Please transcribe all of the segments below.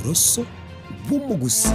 Oboroso bw'omogusii.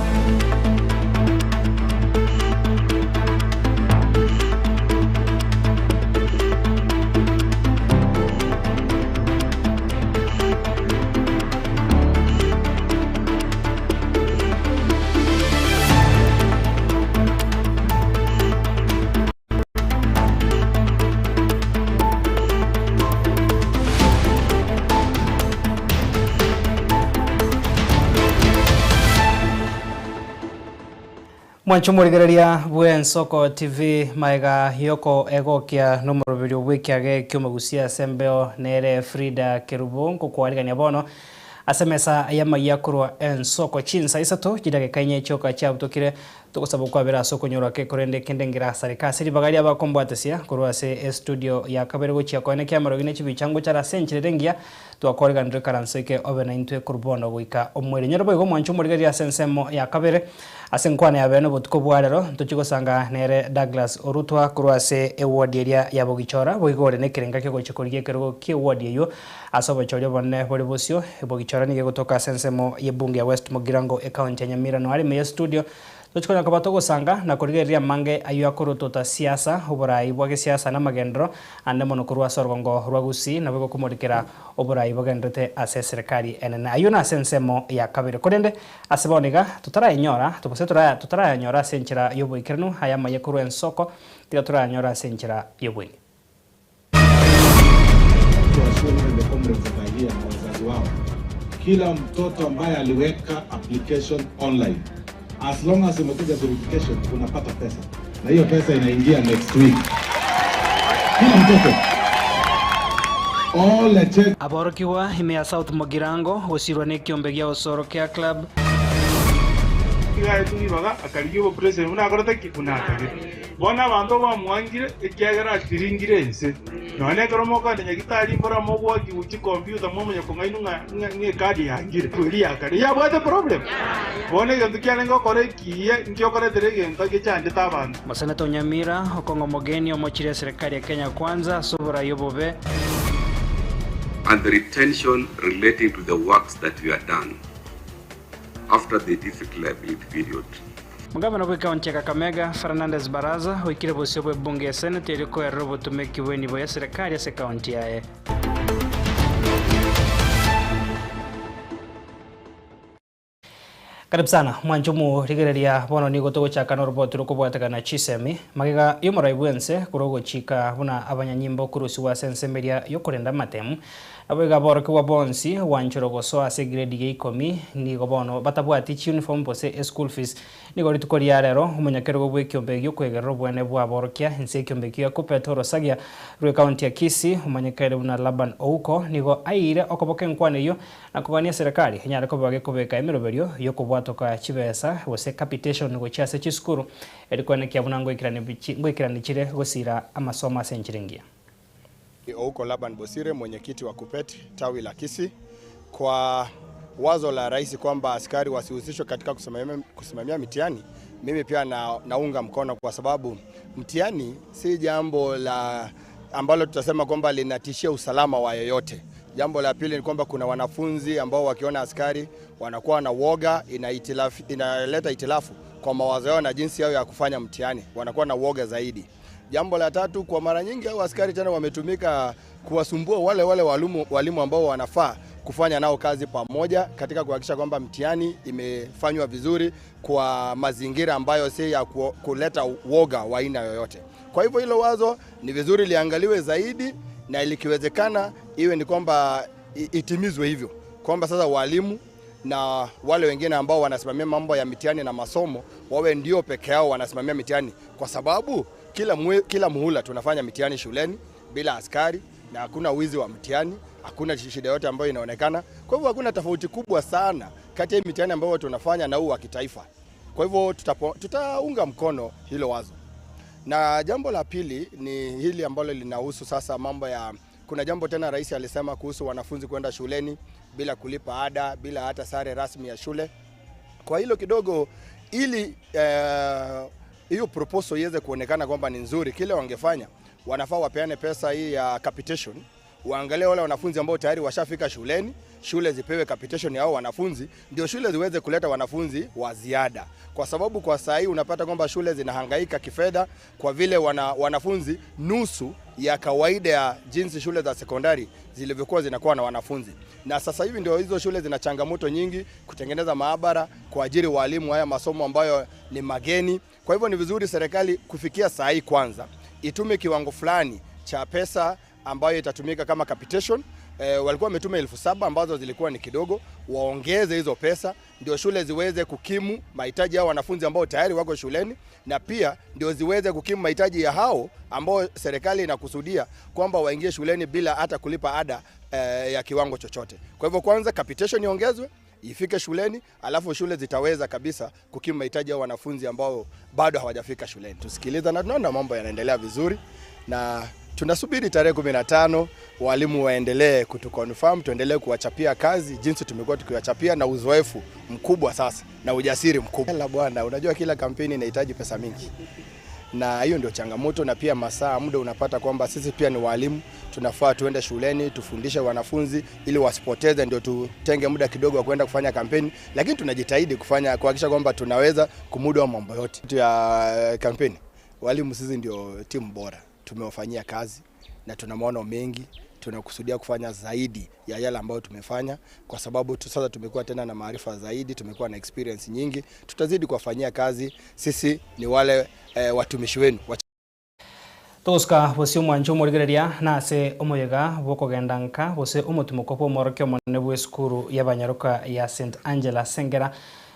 Mwanche omorigereria bw'Ensoko TV maega yoko egokia nomoroberio bw'ekiage ki'omogusia ase embeo nere Frida Kerubo nkokwarigania bono ase emesa y'amayia korwa Ensoko chinsa isato chidageka inye chioka chiabutokire Togosaba okwabera ase okonyorwa ke korende kende ngerasareke ase ribaga ri'abakombwatesia korwa ase estudio ya kabere gochia koenekia amarogi ne chibicha ngochare ase enchera ere engiya twakoreganire ikaranso eke obe naintwe korwa bono goika omoerio. Nyore boigo omwancho omorigereria ase ensemo ya kabere ase enkwana ya bene obotuko bwa rero ntochie gosanga nere Douglas Orutwa korwa ase eward eria ya Bogichora boigo ore nekerenga kiogochia korigia ekerogo ki'eward eyio ase obochori obonene bore bosio. Bogichora nigo egotoka ase ensemo y'ebunge ya West Mugirango, ecounty ya Nyamira. Noare ime ye studio, tochi konya koba togosanga na korigereria amange ayio akorotota siasa, oborai bwa gesiasa na amagenderero ande mono korwa ase orogongo rwa Gusii nabo egokomorikera oborai bogendererete ase eserekari enene. Ayio nase ensemo ya kabere. Korende ase bono iga totarayenyora gose totarayanyora ase enchera y'oboikeranu aya amaye korwa ensoko, tiga torayanyore ase enchera y'oboina. Kila mtoto ambaye aliweka application online as long as umekuja verification unapata pesa na hiyo pesa inaingia next week. Kila mtoto all the check Aborokigwa ime ya South Mugirango gosirwa nekiombe gia Osoro Care Club. Iga aetwe ribaga akarigia obopresident buna akorete ki? Buna atagete. Bono abanto bamwangire, ekiagera atiringire ense. Nonya nekero mokogenda nyagitari mbora mogoakigwa chikompiuta momanye kong'ainwa ng'a ng'a ekadi yangire eria ya kare yabwate problem. Bono egento kiarenge gokora ekiya nkiokoretera egento gechandete abanto. Moseneta o Nyamira, okong'a omogeni omochire eserekari ya Kenya Kwanza ase oborai obobe. And the retention relating to the works that were done after the district liability period. Omogabana bw'ekaunti ya Kakamega, Fernandes Barasa, oikire bosio bw'ebunge ya Senate erio koerera obotomeki bw'enibo ya serikali ase ekaunti yaye. Karibu sana mwanche omorigereria bono nigo togochaka noroboti rokobwatekana chisemi magega y'omorai bwense korwa ogochika buna abanyanyimbo korusigwa ase ensemo eria yokorenda amatemu Naboigo aborokigwa bonsi gwancherwa gosoa ase egredi ya ikomi nigo bono batabwati chiuniform gose eschool fees. Nigo rituko ria rero omonyakerogo bw'ekiombe gi'okwegerera obweene bw'aborokia inse ekiombe ekio gia Kuppet orosagia rw'ecounty ya Kisii omanyekaine buna Laban Ouko nigo aeire okoboka enkwana eyio na kogania eserekari enyare koba gekobeka emeroberio y'okobwatoka chibesa gose capitation gochia ase chisukuru eri koenekia buna ngoikerani chire gosira amasomo ase enchera engiya. Ouko Laban Bosire, mwenyekiti wa Kuppet tawi la Kisii, kwa wazo la rais kwamba askari wasihusishwe katika kusimamia, kusimamia mitihani, mimi pia na, naunga mkono kwa sababu mtihani si jambo la ambalo tutasema kwamba linatishia usalama wa yeyote. Jambo la pili ni kwamba kuna wanafunzi ambao wakiona askari wanakuwa na woga, inaleta itilafu kwa mawazo yao na jinsi yao ya kufanya mtihani, wanakuwa na woga zaidi. Jambo la tatu, kwa mara nyingi hao askari tena wametumika kuwasumbua wale wale walimu, walimu ambao wanafaa kufanya nao kazi pamoja katika kuhakikisha kwamba mtihani imefanywa vizuri kwa mazingira ambayo si ya kuleta woga wa aina yoyote. Kwa hivyo hilo wazo ni vizuri liangaliwe zaidi na likiwezekana iwe ni kwamba itimizwe hivyo kwamba sasa walimu na wale wengine ambao wanasimamia mambo ya mitihani na masomo wawe ndio peke yao wanasimamia mitihani, kwa sababu kila, mwe, kila muhula tunafanya mitihani shuleni bila askari na hakuna wizi wa mtihani, hakuna shida yote ambayo inaonekana. Kwa hivyo hakuna tofauti kubwa sana kati ya mitihani ambayo tunafanya na huu wa kitaifa. Kwa hivyo tutaunga mkono hilo wazo. Na jambo la pili ni hili ambalo linahusu sasa mambo ya kuna jambo tena rais alisema kuhusu wanafunzi kwenda shuleni bila kulipa ada, bila hata sare rasmi ya shule. Kwa hilo kidogo, ili hiyo eh, proposal iweze kuonekana kwamba ni nzuri, kile wangefanya wanafaa wapeane pesa hii ya capitation Waangalie wale wanafunzi ambao tayari washafika shuleni, shule zipewe capitation ya hao wanafunzi, ndio shule ziweze kuleta wanafunzi wa ziada, kwa sababu kwa saa hii unapata kwamba shule zinahangaika kifedha kwa vile wanafunzi nusu ya kawaida ya jinsi shule za sekondari zilivyokuwa zinakuwa na wanafunzi. Na sasa hivi ndio hizo shule zina changamoto nyingi, kutengeneza maabara, kuajiri walimu haya masomo ambayo ni mageni. Kwa hivyo ni vizuri serikali kufikia saa hii kwanza itume kiwango fulani cha pesa ambayo itatumika kama capitation. Walikuwa wametuma 7,000 ambazo zilikuwa ni kidogo, waongeze hizo pesa ndio shule ziweze kukimu mahitaji ya wanafunzi ambao tayari wako shuleni, na pia ndio ziweze kukimu mahitaji ya hao ambao serikali inakusudia kwamba waingie shuleni bila hata kulipa ada ya kiwango chochote. Kwa hivyo kwanza capitation iongezwe ifike shuleni, alafu shule zitaweza kabisa kukimu mahitaji ya wanafunzi ambao bado hawajafika shuleni. Tusikiliza na tunaona mambo yanaendelea vizuri na tunasubiri tarehe 15 walimu waendelee kutuconfirm, tuendelee kuwachapia kazi jinsi tumekuwa tukiwachapia, na uzoefu mkubwa sasa na ujasiri mkubwa. La bwana, unajua kila kampeni inahitaji pesa mingi, na hiyo ndio changamoto, na pia masaa, muda unapata kwamba sisi pia ni walimu, tunafaa tuende shuleni tufundishe wanafunzi ili wasipoteze, ndio tutenge muda kidogo wa kwenda kufanya kampeni, lakini tunajitahidi kufanya kuhakikisha kwamba tunaweza kumudu mambo yote ya kampeni. Walimu sisi ndio timu bora, tumewafanyia kazi na tuna maono mengi, tunakusudia kufanya zaidi ya yale ambayo tumefanya, kwa sababu sasa tumekuwa tena na maarifa zaidi, tumekuwa na experience nyingi, tutazidi kuwafanyia kazi. Sisi ni wale watumishi wenu. Togosuka bosio omwancho omorigereria nase omoyega bwokogenda nka gose omotimoko bwa omworokia omonene bwa esukuru y'abanyaroka ya St Angela Sengera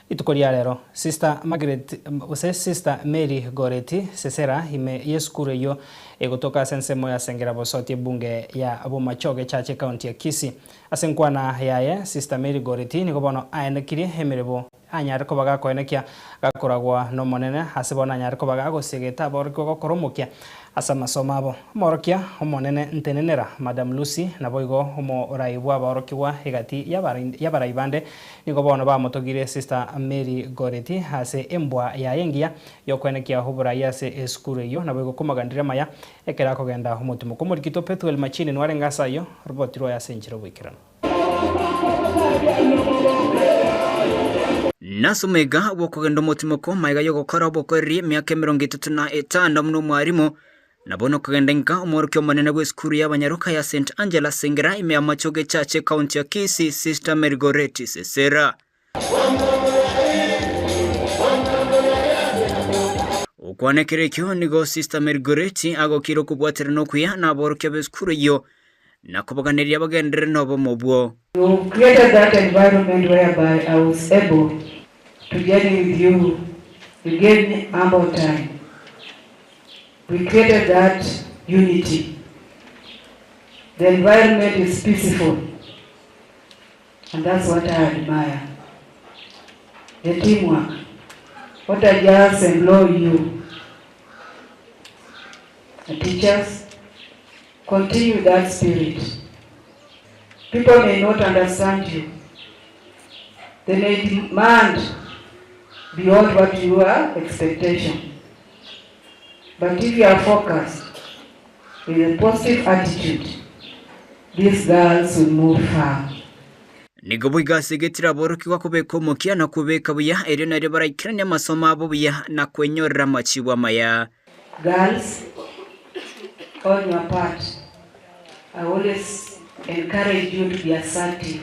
ituko ria rero Sister Margaret gose Sister Mary Goreti Sesera ime y'esukuru eyo egotoka ase ensemo ya Sengera bosoti ebunge ya Bomachoge Church county ya Kisii. Ase nkwana yaye Sister Mary Goreti nigo bono aenekirie emerebo anyare koba gakoenekia gakoragwa nomonene ase bono anyare koba gagosegeta aborokigwa gokora omokia ase amasomo abo. Omworokia omonene ntenenera Madam Lucy nabo igo omorai bwa aborokigwa egati y'abarai bande nigo bono bamotogire Sister Mary Goreti ase embwa yaye engiya yokwenekia oborai ase esukuru eyo nabo igo komagandire maya ekero akogenda omotimo. Komorikito Pethuel Machini nwarenge ase aywo roboti rwaye ase enchera oboikeranu. Nasomega bwokogenda omotimoko maiga yogokora obokoreri emiaka 35 muno omwarimu nabo nokogenda nka omworokia omonene bwa esukuru y'abanyaroka ya St Angela Sengera ime ya Machoge Church county ya Kisii Sister Mary Goreti Sesera. Okwanekera ekio nigo Sister Mary Goreti agokire okobwaterana okuya na aborokia b'esukuru eyo na kobaganiria bagendere nobomo obwo. You created that environment whereby I was able to journey with you. You gave me ample time. We created that unity. The environment is peaceful, and that's what I admire. The teamwork. What I just implore you, the teachers, continue that spirit. People may not understand you. They may demand beyond what your expectation. But if you are focused with a positive attitude, these girls will move far. Nigo boigasegetire aborokigwa kobeka omokia na kobeka buya erio nario baraikirania amasomo abo buya na kwenyorera amachibu amaya. Girls, on your part, I always encourage you to be assertive.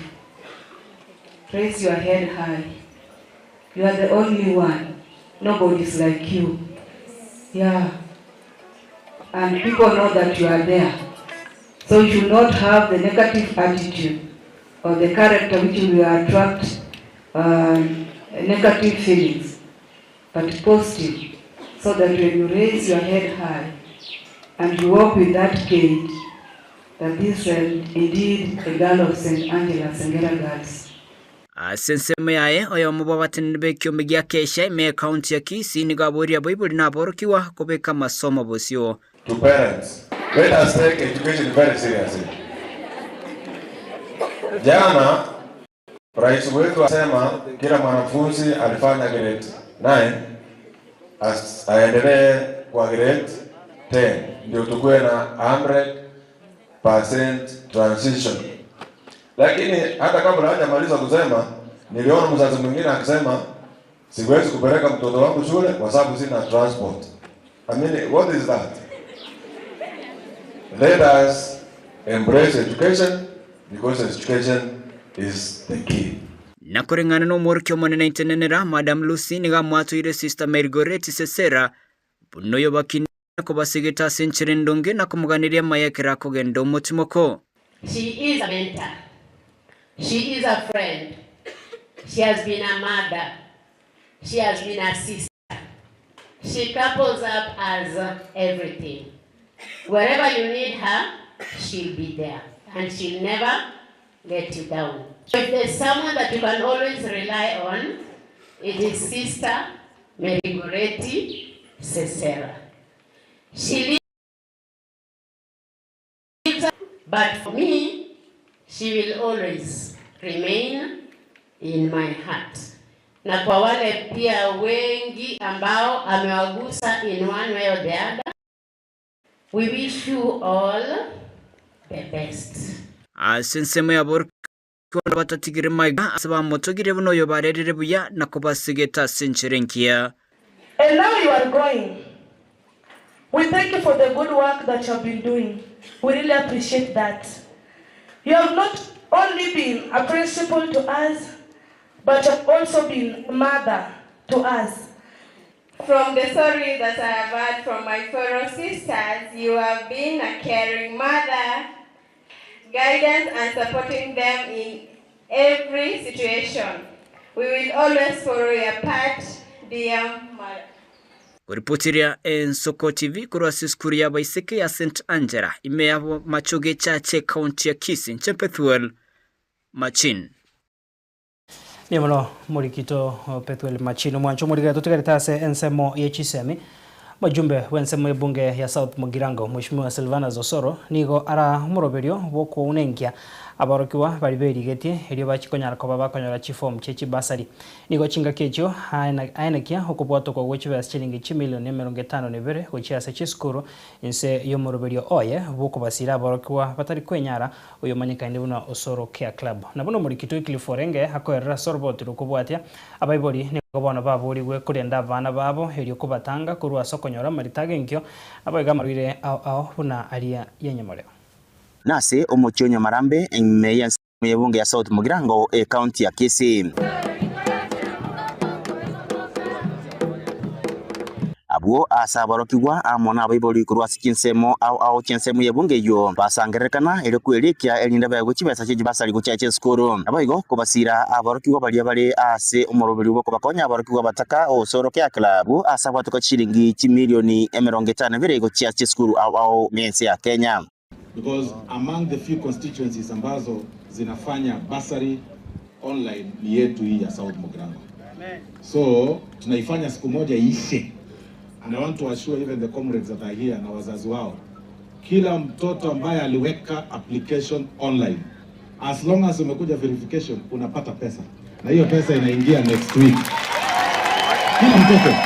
Raise your head high. You are the only one. Nobody's like you. Yeah. And people know that you are there. So you should not have the negative attitude or the character which will attract negative feelings, but positive, so that when you raise your head high and you walk with that gait, that this is indeed a girl of St. Angela Sengera Girls. Ase ensemo yaye oyomo bwa abateneni ba ekiombe gia Kesha ime county ya Kisii nigo aboria baibori na aborokiwa kobeka amasomo bosio. To parents, let us take education very seriously. Jana rais wetu asema kila mwanafunzi alifanya grade 9 aendelee kwa grade 10 ndio tukue na 100% transition. Lakini hata kabla hajamaliza kusema, niliona mzazi mwingine akisema siwezi kupeleka mtoto wangu shule kwa sababu sina transport. I mean, what is that? Let us embrace education because education is the key. Na koreng'ana nomworokia omonene intenenera, Madam Lucy nigo amwatoire Sister Mary Goretti Sesera buna oyobakinia na kobasegeta ase enchera endonge na komoganeria amaya ekero akogenda omotimoko. She is a mentor. She is a friend. She has been a mother. She has been a sister. She couples up as everything. Wherever you need her, she'll be there. And she'll never let you down. If there's someone that you can always rely on, it is Sister Mary Goretti Sesera. She lives, but for me, she will always remain in my heart. Na kwa wale pia wengi ambao amewagusa in one way or the other, we wish you all the best. Ase ensemo y'aborokigwa batatigire maiga ase bamotogire buna oyo barerire buya na kobasigete ase enchera engiya. And now you are going. We thank you for the good work that you have been doing. We really appreciate that. You have not only been a principal to us, but you have also been a mother to us. From the story that I have heard from my fellow sisters, you have been a caring mother, guidance and supporting them in every situation. We will always follow your path, dear mother. Koripotiria Ensoko TV korwa ase esukuru y'abaiseke ya St Angela ime ya Machoge Chache county ya Kisii inche Pethuel Machin. Mbuya mono morikito Pethuel Machin omwancho omorigere totigarete ase ensemo ye chisemi. Omojumbe bw'ensemo y'ebunge ya South Mugirango Mweshimiwa Silvanus Osoro nigo ara omoroberio bw'okounenkia aborokigwa baria berigetie erio bachie konyara koba bakonyora chiform chie chibasari. Nigo chingaki echio aenekia okobwatokwa gwe chibesa chiringi chimilioni emerongo etano na ibere gochia ase chisukuru inse y'omoroberio oye bw'okobasira aborokigwa batari kwenyara oyomanyekaine buna Osoro Care Club. Na buna omorikito Wycliffe Orenge akoerera ase oroboti rokobwatia, abaibori nigo bono baborigwe korenda abana babo erio kobatanga korwa ase okonyora amarita ag'enkio, naboigo amarwaire ao ao buna aria y'enyamoreo. Nase omochie o Nyamarambe, ime y'ensemo y'ebunge ya South Mugirango, ecounty ya Kisii. Abwo ase aborokigwa amo nabaibori korwa ase chinsemo ao ao chi'ensemo y'ebunge eyio basangererekana erio kwerikia erinde baegwe chibesa chi'chibasari gochia chi'esukuru. Naboigo kobasiira aborokigwa baria bare ase omoroberio bw'okobakonya aborokigwa abataka osoro Care Club ase abwatoka chishilingi chimilioni emerongo etano ebere gochia chisukuru ao ao m'ense ya Kenya. Because among the few constituencies ambazo zinafanya bursary online ni yetu hii ya South Mugirango. So tunaifanya siku moja iishe. And I want to assure even the comrades that are here na wazazi wao, kila mtoto ambaye aliweka application online, as long as umekuja verification unapata pesa, na hiyo pesa inaingia next week. Kila mtoto,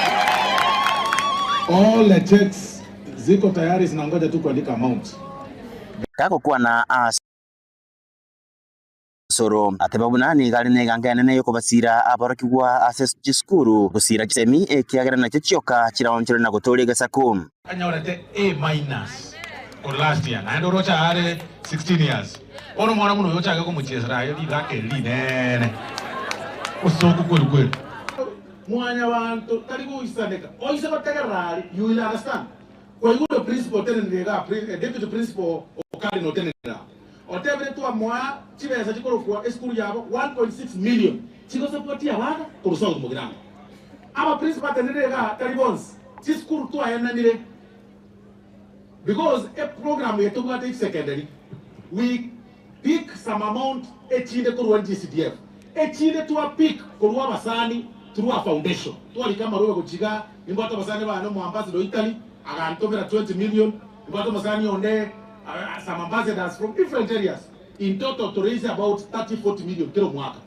all the checks ziko tayari, zinangoja tu kuandika amount. Gagokwana ase Osoro ateba buna nigo are neganka enene y'okobasiira aborokigwa ase chisukuru gosiira chisemi ekiagera nachio chioka chiraonchore na gotoria egesaku. Anyorete A minus korwa last year naende oroche are 16 years. Bono omwana buna oyo ochake komochiesera aye rilaka eri rinene. Osoku kweli kweli. Mwanyabanto tari goisaneka oise gotegerera aria you will understand. Kwaigure principal otenenire igaa deputy principal o Karen otenenire aa. Otebire twamoa chibesa chikorokwa esukuru yabo 1.6 million chigosapotia abana korwa South Mugirango. Aba principal atenenire igaa tari bonsi chisukuru twaenanire because e program eye tobwate each secondary we pick some amount echinde korwa NGCDF echinde twa pick korwa abasani through a foundation twarika amarobe gochiga nimbwate abasani bane omo ambassador Italy agantomera 20 million nimbwate omosani onde some ambassadors from different areas in total to raise about 30 40 million kera omwaka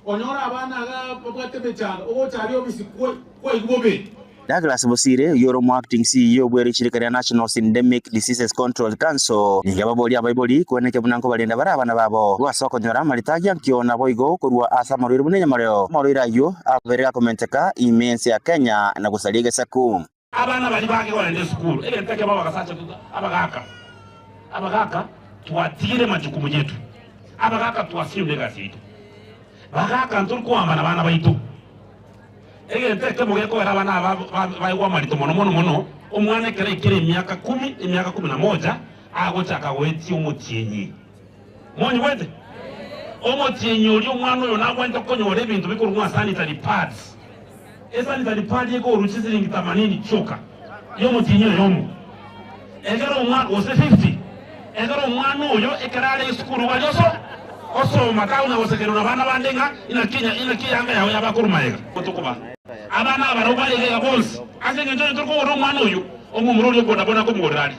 onyore abana iga babwate emechando ogocha aria obisi kwaigwa bobe. Douglas Bosire, oyio ore omoacting CEO bw'erichirika ria National Syndemic Diseases Control Council, nigo ababoria abaibori koenekia buna nkobarenda bare abana babo korwa ase okonyora amarita agiya nkio naboigo korwa ase amarwaire buna enyamoreo. Amarwaire ayio abeire gakomenteka ime ense ya Kenya na gosaria egesaku. Abana baria bake korenda esukuru, egento ekemo abagasacha tuta abagaka, abagaka twatigire majukumu yetu, abagaka twasinyire egasi yaito, bagaka ntori koamba nabana baito. Egento ekemo gekogera abana aba baegwe amarito mono mono mono, omwana ekero aikire emiaka kumi, emiaka kumi na moja, agochaka goetia omotienyi. Monyigwete? Omotienyi oria omwana oyo nagwenerete konyora ebinto bikorwa ng'a sanitary pads. Esanitary pad ekorwa chisiringi tamanini chioka y'omotienyi oyomo. Ekero omwana gose 50, ekero omwana oyo ekero are esukuru gari oso osoma takonya gosekererwa nabana bande ng'a inaki inaki eyanga yao yabakorwa magega. Tokoba abana abarobwo bare iga iga bonsi ase engencho onye tori kogorera omwana oyo omomura oria obodaboda akomogorera aria.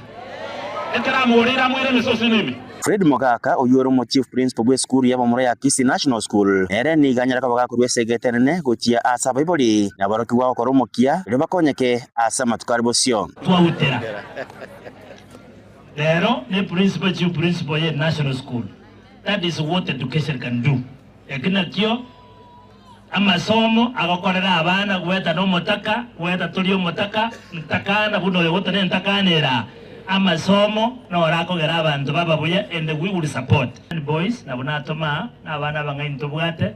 Ekero amogoreire amoire emesoso ime ime. Fred Mogaka, oyio ore omochief principal bw'esukuru y'abamura ya Kisii National School, nere nigo anyare koba gakorua esegete enene gochia ase abaibori na aborokigwa gokora omokia erio bakonyeke ase amatuko are bosio. Twautera. Rero ne principal chief principal ye national school. That is what education can do. Eki nakio amasomo agokorera abana gweta nomotaka, gweta tori omotaka, ntakana buna oyo gotari entakana ere aa. Amasomo noro akogera abanto baba buya and we will support. Boys nabo natoma aa na abana abang'aini tobwate.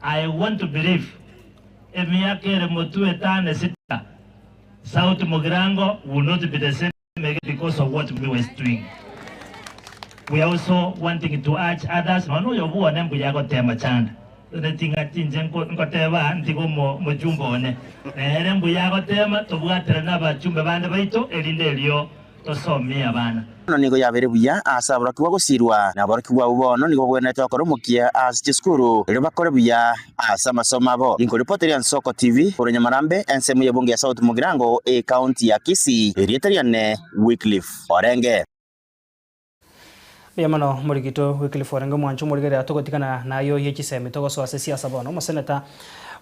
I want to believe emiaka ere motwe etano esita South Mugirango will not be the same again because of what we was doing. We are also wanting to urge others nonya oyo bwone mbuya agotema chanda rende ting'ati inche nkoteba ntige omochumba one nere mbuya agotema tobwaterane abachumbe bande baito erinde erio tosomie abana. Bono nigo yabeire buya ase aborokigwa gosiirwa, na aborokigwa abwo bono nigo bagwenerete gokora omokia ase chisukuru, erio bakore buya ase amasomo abo. Inkoripoteria Nsoko TV korwa Nyamarambe, ensemo y'ebunge ya South Mugirango, ecounty ya Kisii. Erieta riane Wycliffe Orenge. Mbuya mono morigito Wycliffe Orenge omwancho omorigereria togotigana nayo ye chisemi togosoa ase siasa bono. Omoseneta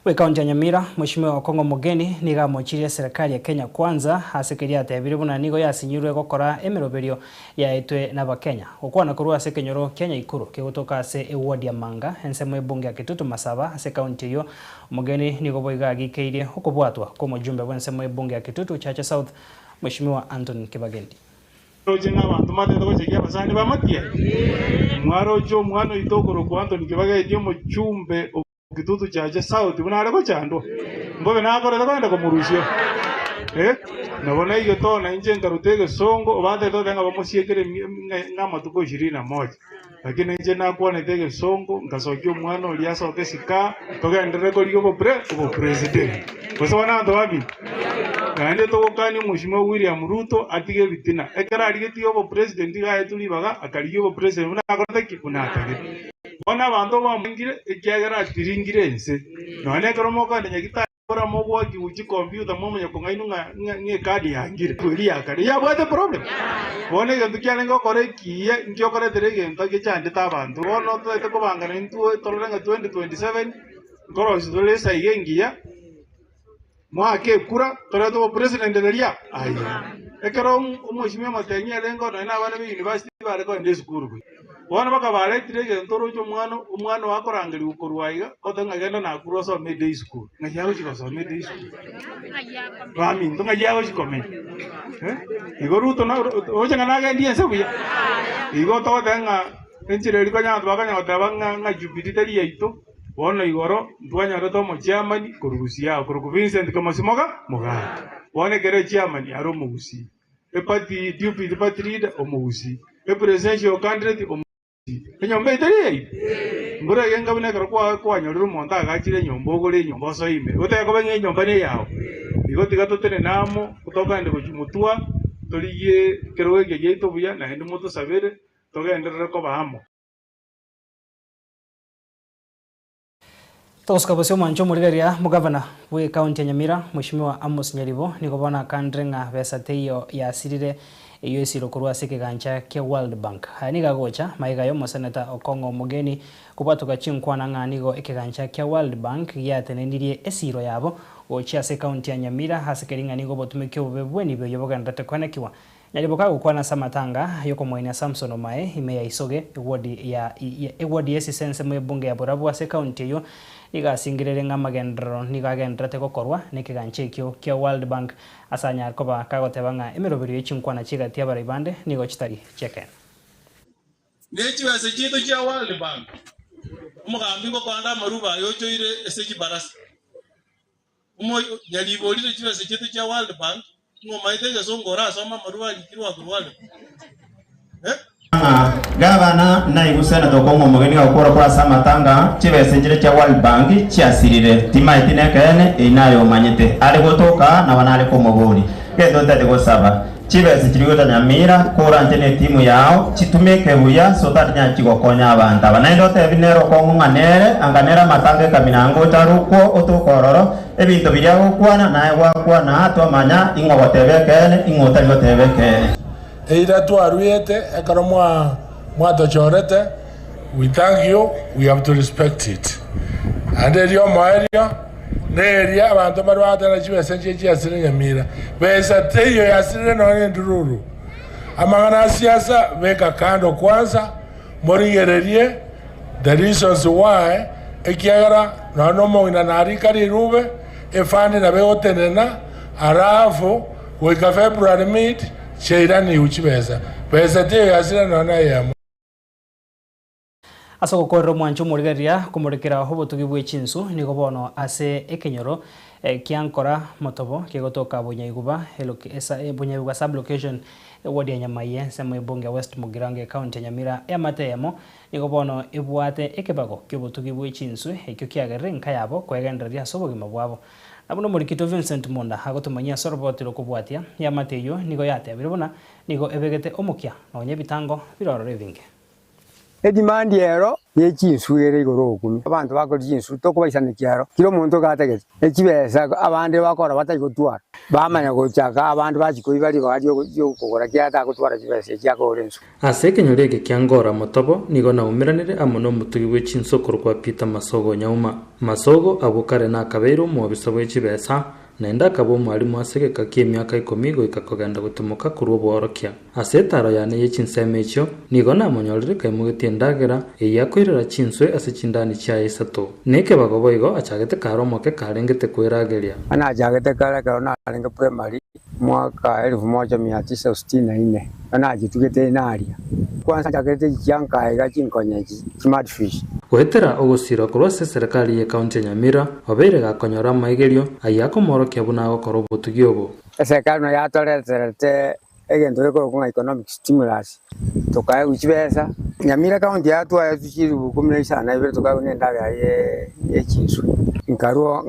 bw'ecounty ya Nyamira Mweshimiwa Okong'o Omogeni nigo amochirie eserekari ya Kenya Kwanza ase keria atebire buna nigo yasinyirwe gokora emeroberio yaetwe n'Abakenya. Gokwana korwa ase ekenyoro kia Nyaikuru kegotoka ase eward ya Manga ensemo y'ebunge ya Kitutu Masaba ase ecounty eyio Omogeni nigo boigo agikeirie okobwatwa kw'omojumbe bw'ensemo y'ebunge ya Kitutu Chache South Mweshimiwa Anthony Kibagendi. Roche ng'a abanto mbatete gochegia abasani b'amakia? Mwaroche omwana oito okorokwa Anthony Kibageti omochumbe o Kitutu Chache South buna are gochandwa? Mbobe nakorete kogenda komorusia? Eh, nabo naiyo tona inche nkaruta egesongo obatete goteba ng'a bamosiekere ng'a amatuko ishirini na moja. Lakini inche nakwanete egesongo nkasokia omwana oria asoke isiko togenderere korigia obopre obopresident. Gose bono abanto babiri? Naende togokania omweshimiwa William Ruto atige ebitina. Ekero arigetie obopresident iga aetwe ribaga akarigia obopresident buna akorete ki? Buna atagete. Bono abanto bamwangire ekiagera atiringire ense. Nonya ekero mokogenda Nyagitari Kora mogwaki gochia computer momanye kong'ainwa ng'a ng'a ecard yangire eria ya kare yabwate problem. Bono egento kiarenge gokora ekiya nkiokoretera egento gechandete abanto. Bono totaete kobangana intwe torore ng'a 2027 nkorosia tore esaiga engiya moake ekura torete obopresident riria aya. Ekero omweshimiwa Matiang'i arenge oo nonye na abana be university bare kogenda esukuru buya. Bono bakabaretire egento oroche omwana, omwana oo akorangerigwa korwa aiga, otebe ng'a genda Nakuru osome eday school. Ng'ai agochia gosoma eday school? Baminto ng'ai agochia komenya? Eh, igo Ruto na oroche ng'a nagendie ense buya? Igo togoteba ng'a enchera eria konya abanto bakonyara goteba ng'a ng'a Jubilee teri yaito, bono igoro ntwanyorete omochairman korwa Gusii agwo, korokwa Vincent Kemosi Moga Mogaka. Bono ekero echairman are omogusii. Eparty deputy party leader omogusii, epresidential candidate omogusii. Enyomba eye teri yaito? Mbura egenka buna ekero kwa kwanyorire omonto agachire enyomba ogore enyomba osoe ime, otebe kobe ng'a enyomba neyao. Igo tiga totenene amo, tokogenda gochia motwa, torigie ekerogo eke giaito buya naende motosabere, togenderere koba amo. Togosuka bosio omwancho omorigereria omogavana bwe ekaunti ya Nyamira Mweshimiwa Amos Nyaribo nigo bono akandire ng'a besa teiyo yasirire Eyio esiro korwa ase ekegancha kia World Bank. Aya nigo agocha magega y'omoseneta Okong'o Omogeni kobwatoka chinkwana ng'a nigo ekegancha kia World Bank giatenenirie esiro yabo gochia ase ekaunti ya Nyamira ase keri ng'a nigo obotumeki obobe bw'enibo eyio bogendererete koenekiwa. Nyariboka agokwana ase amatanga y'okomoenia Samson Omae ime ya Isoge, ewodi ya ewodi y'esise ensemo y'ebunge ya Borabu ase ekaunti eyio nigo asingerere ng'a amagenderero nigo agendererete gokorwa nekegancha ekio kia World Bank Ase anyare koba kagoteba ng'a emeroberio ye chinkwana chi'egati y'abarai bande nigo chitari chi'ekeene. Ne chibesa chiaito chia World Bank, omogambi ngokoanda amaruba aye ochoire ase chibarasa. Omo nyariborire chibesa chiaito chia World Bank, ng'a omaete egesongo orasome amaruba arikirwe akorwa World Bank. Eh? Ng'a gavana naigwe senator okong'a omogeni gakora korwa ase amatanga, chibesa nchire chia World Bank chiasirire. Timaeti nekeene, eyio naye omanyete. Are gotoka nabo nare komoboria. Gento ntari gosaba, chibesa chiria gocha Nyamira, koranche ne etimu yao, chitumeke buya so tarinyara chigokonya abanto aba. Naende otebi nere okong'u ng'a nere, anga nere amatanga ekamina ngocha are okwo otoke ororo, ebinto biria agokwana naye gwakwana aa twamanya ing'o ogoteba ekeene, ing'o otari goteba ekeene. Eira twaruete ekero mwatochorete, we thank you, we have to respect it. Naende eria omoerio neria abanto barwate na chibesa nchie chiasire Nyamira. Besa teiyo yasirire nonya nendururu. Amang'ana a siasa beka kando kwanza morigererie the reasons why ekiagera nonya nomong'ina narika rirube efund nabo egotenena alafu Goika February mid chiairanigwe chibesa, besa teiyo yasira nonya neyemo. Ase ogokorera omwancho omorigereria komorekera obotugi bwe chinsu nigo bono ase ekenyoro kia Nkora Motobo kegotoka Bonyaiguba Bonyaiguba sub-location eward ya Nyamaiye ensemo y'ebunge ya West Mugirango ecounty ya Nyamira eamate eyemo nigo bono ebwate ekebago kiobotugi bwe chinsu ekio kiagerire enka yabo kwegendereria ase obogima bwabo Na buna omorikito Vincent Munda agotomanyia ase oroboti rw'okobwatia, eamate eyio nigo yatebire buna nigo ebegete omokia nonya ebitango bire ororo ebinge. Edimandi ero ye chinsu ere igoro ogokumia. Abanto bakoria chinsu tokobaisana ero, kera omonto iga atagete ne chibesa abande bakora batari gotwara, bamanya gochaka abande bachia koiba ribaga ri'okogora ekiagera tagotwara chibesa echi akogora ensu. Ase ekenyoro eke kia Ngora Motobo nigo naumeranire amo nomotugi bwe chinsu okorokwa Peter Masogo Nyauma. Masogo abwo kare nakabeire omwobisa bwe chibesa, naende akaba omwalimu ase egeka ki'emiaka ikomi goika kogenda gotimoka korwa obworokia. Ase etaaro yane ye chinsemo echio nigo namonyorire kaimogetie endagera, eyio akoirera chinswe ase chindani chiaye isato. Nekebago boigo achagete kare omoke karengete kwerageria. Nachagete kare ekero narenge primary Mwaka elifu moja mia tisa sitini na ine nachitugete naria kwanza nchakerete chianka iga chinkonye echi chi mudfish. Goetera ogosirwa korwa ase eserekari y'ecounty ya Nyamira, obeire gakonyora amaigerio ayio akomoorokia buna agokora obotugi obo. Eserekari noyo yatoreterete egento gekorokwa ng'a economic stimulus, tokaegwa chibesa. Nyamira county yatwaetwe chilifu ikomi na isano na ibere tokaegwa na endagera ye chinswe. Nkarua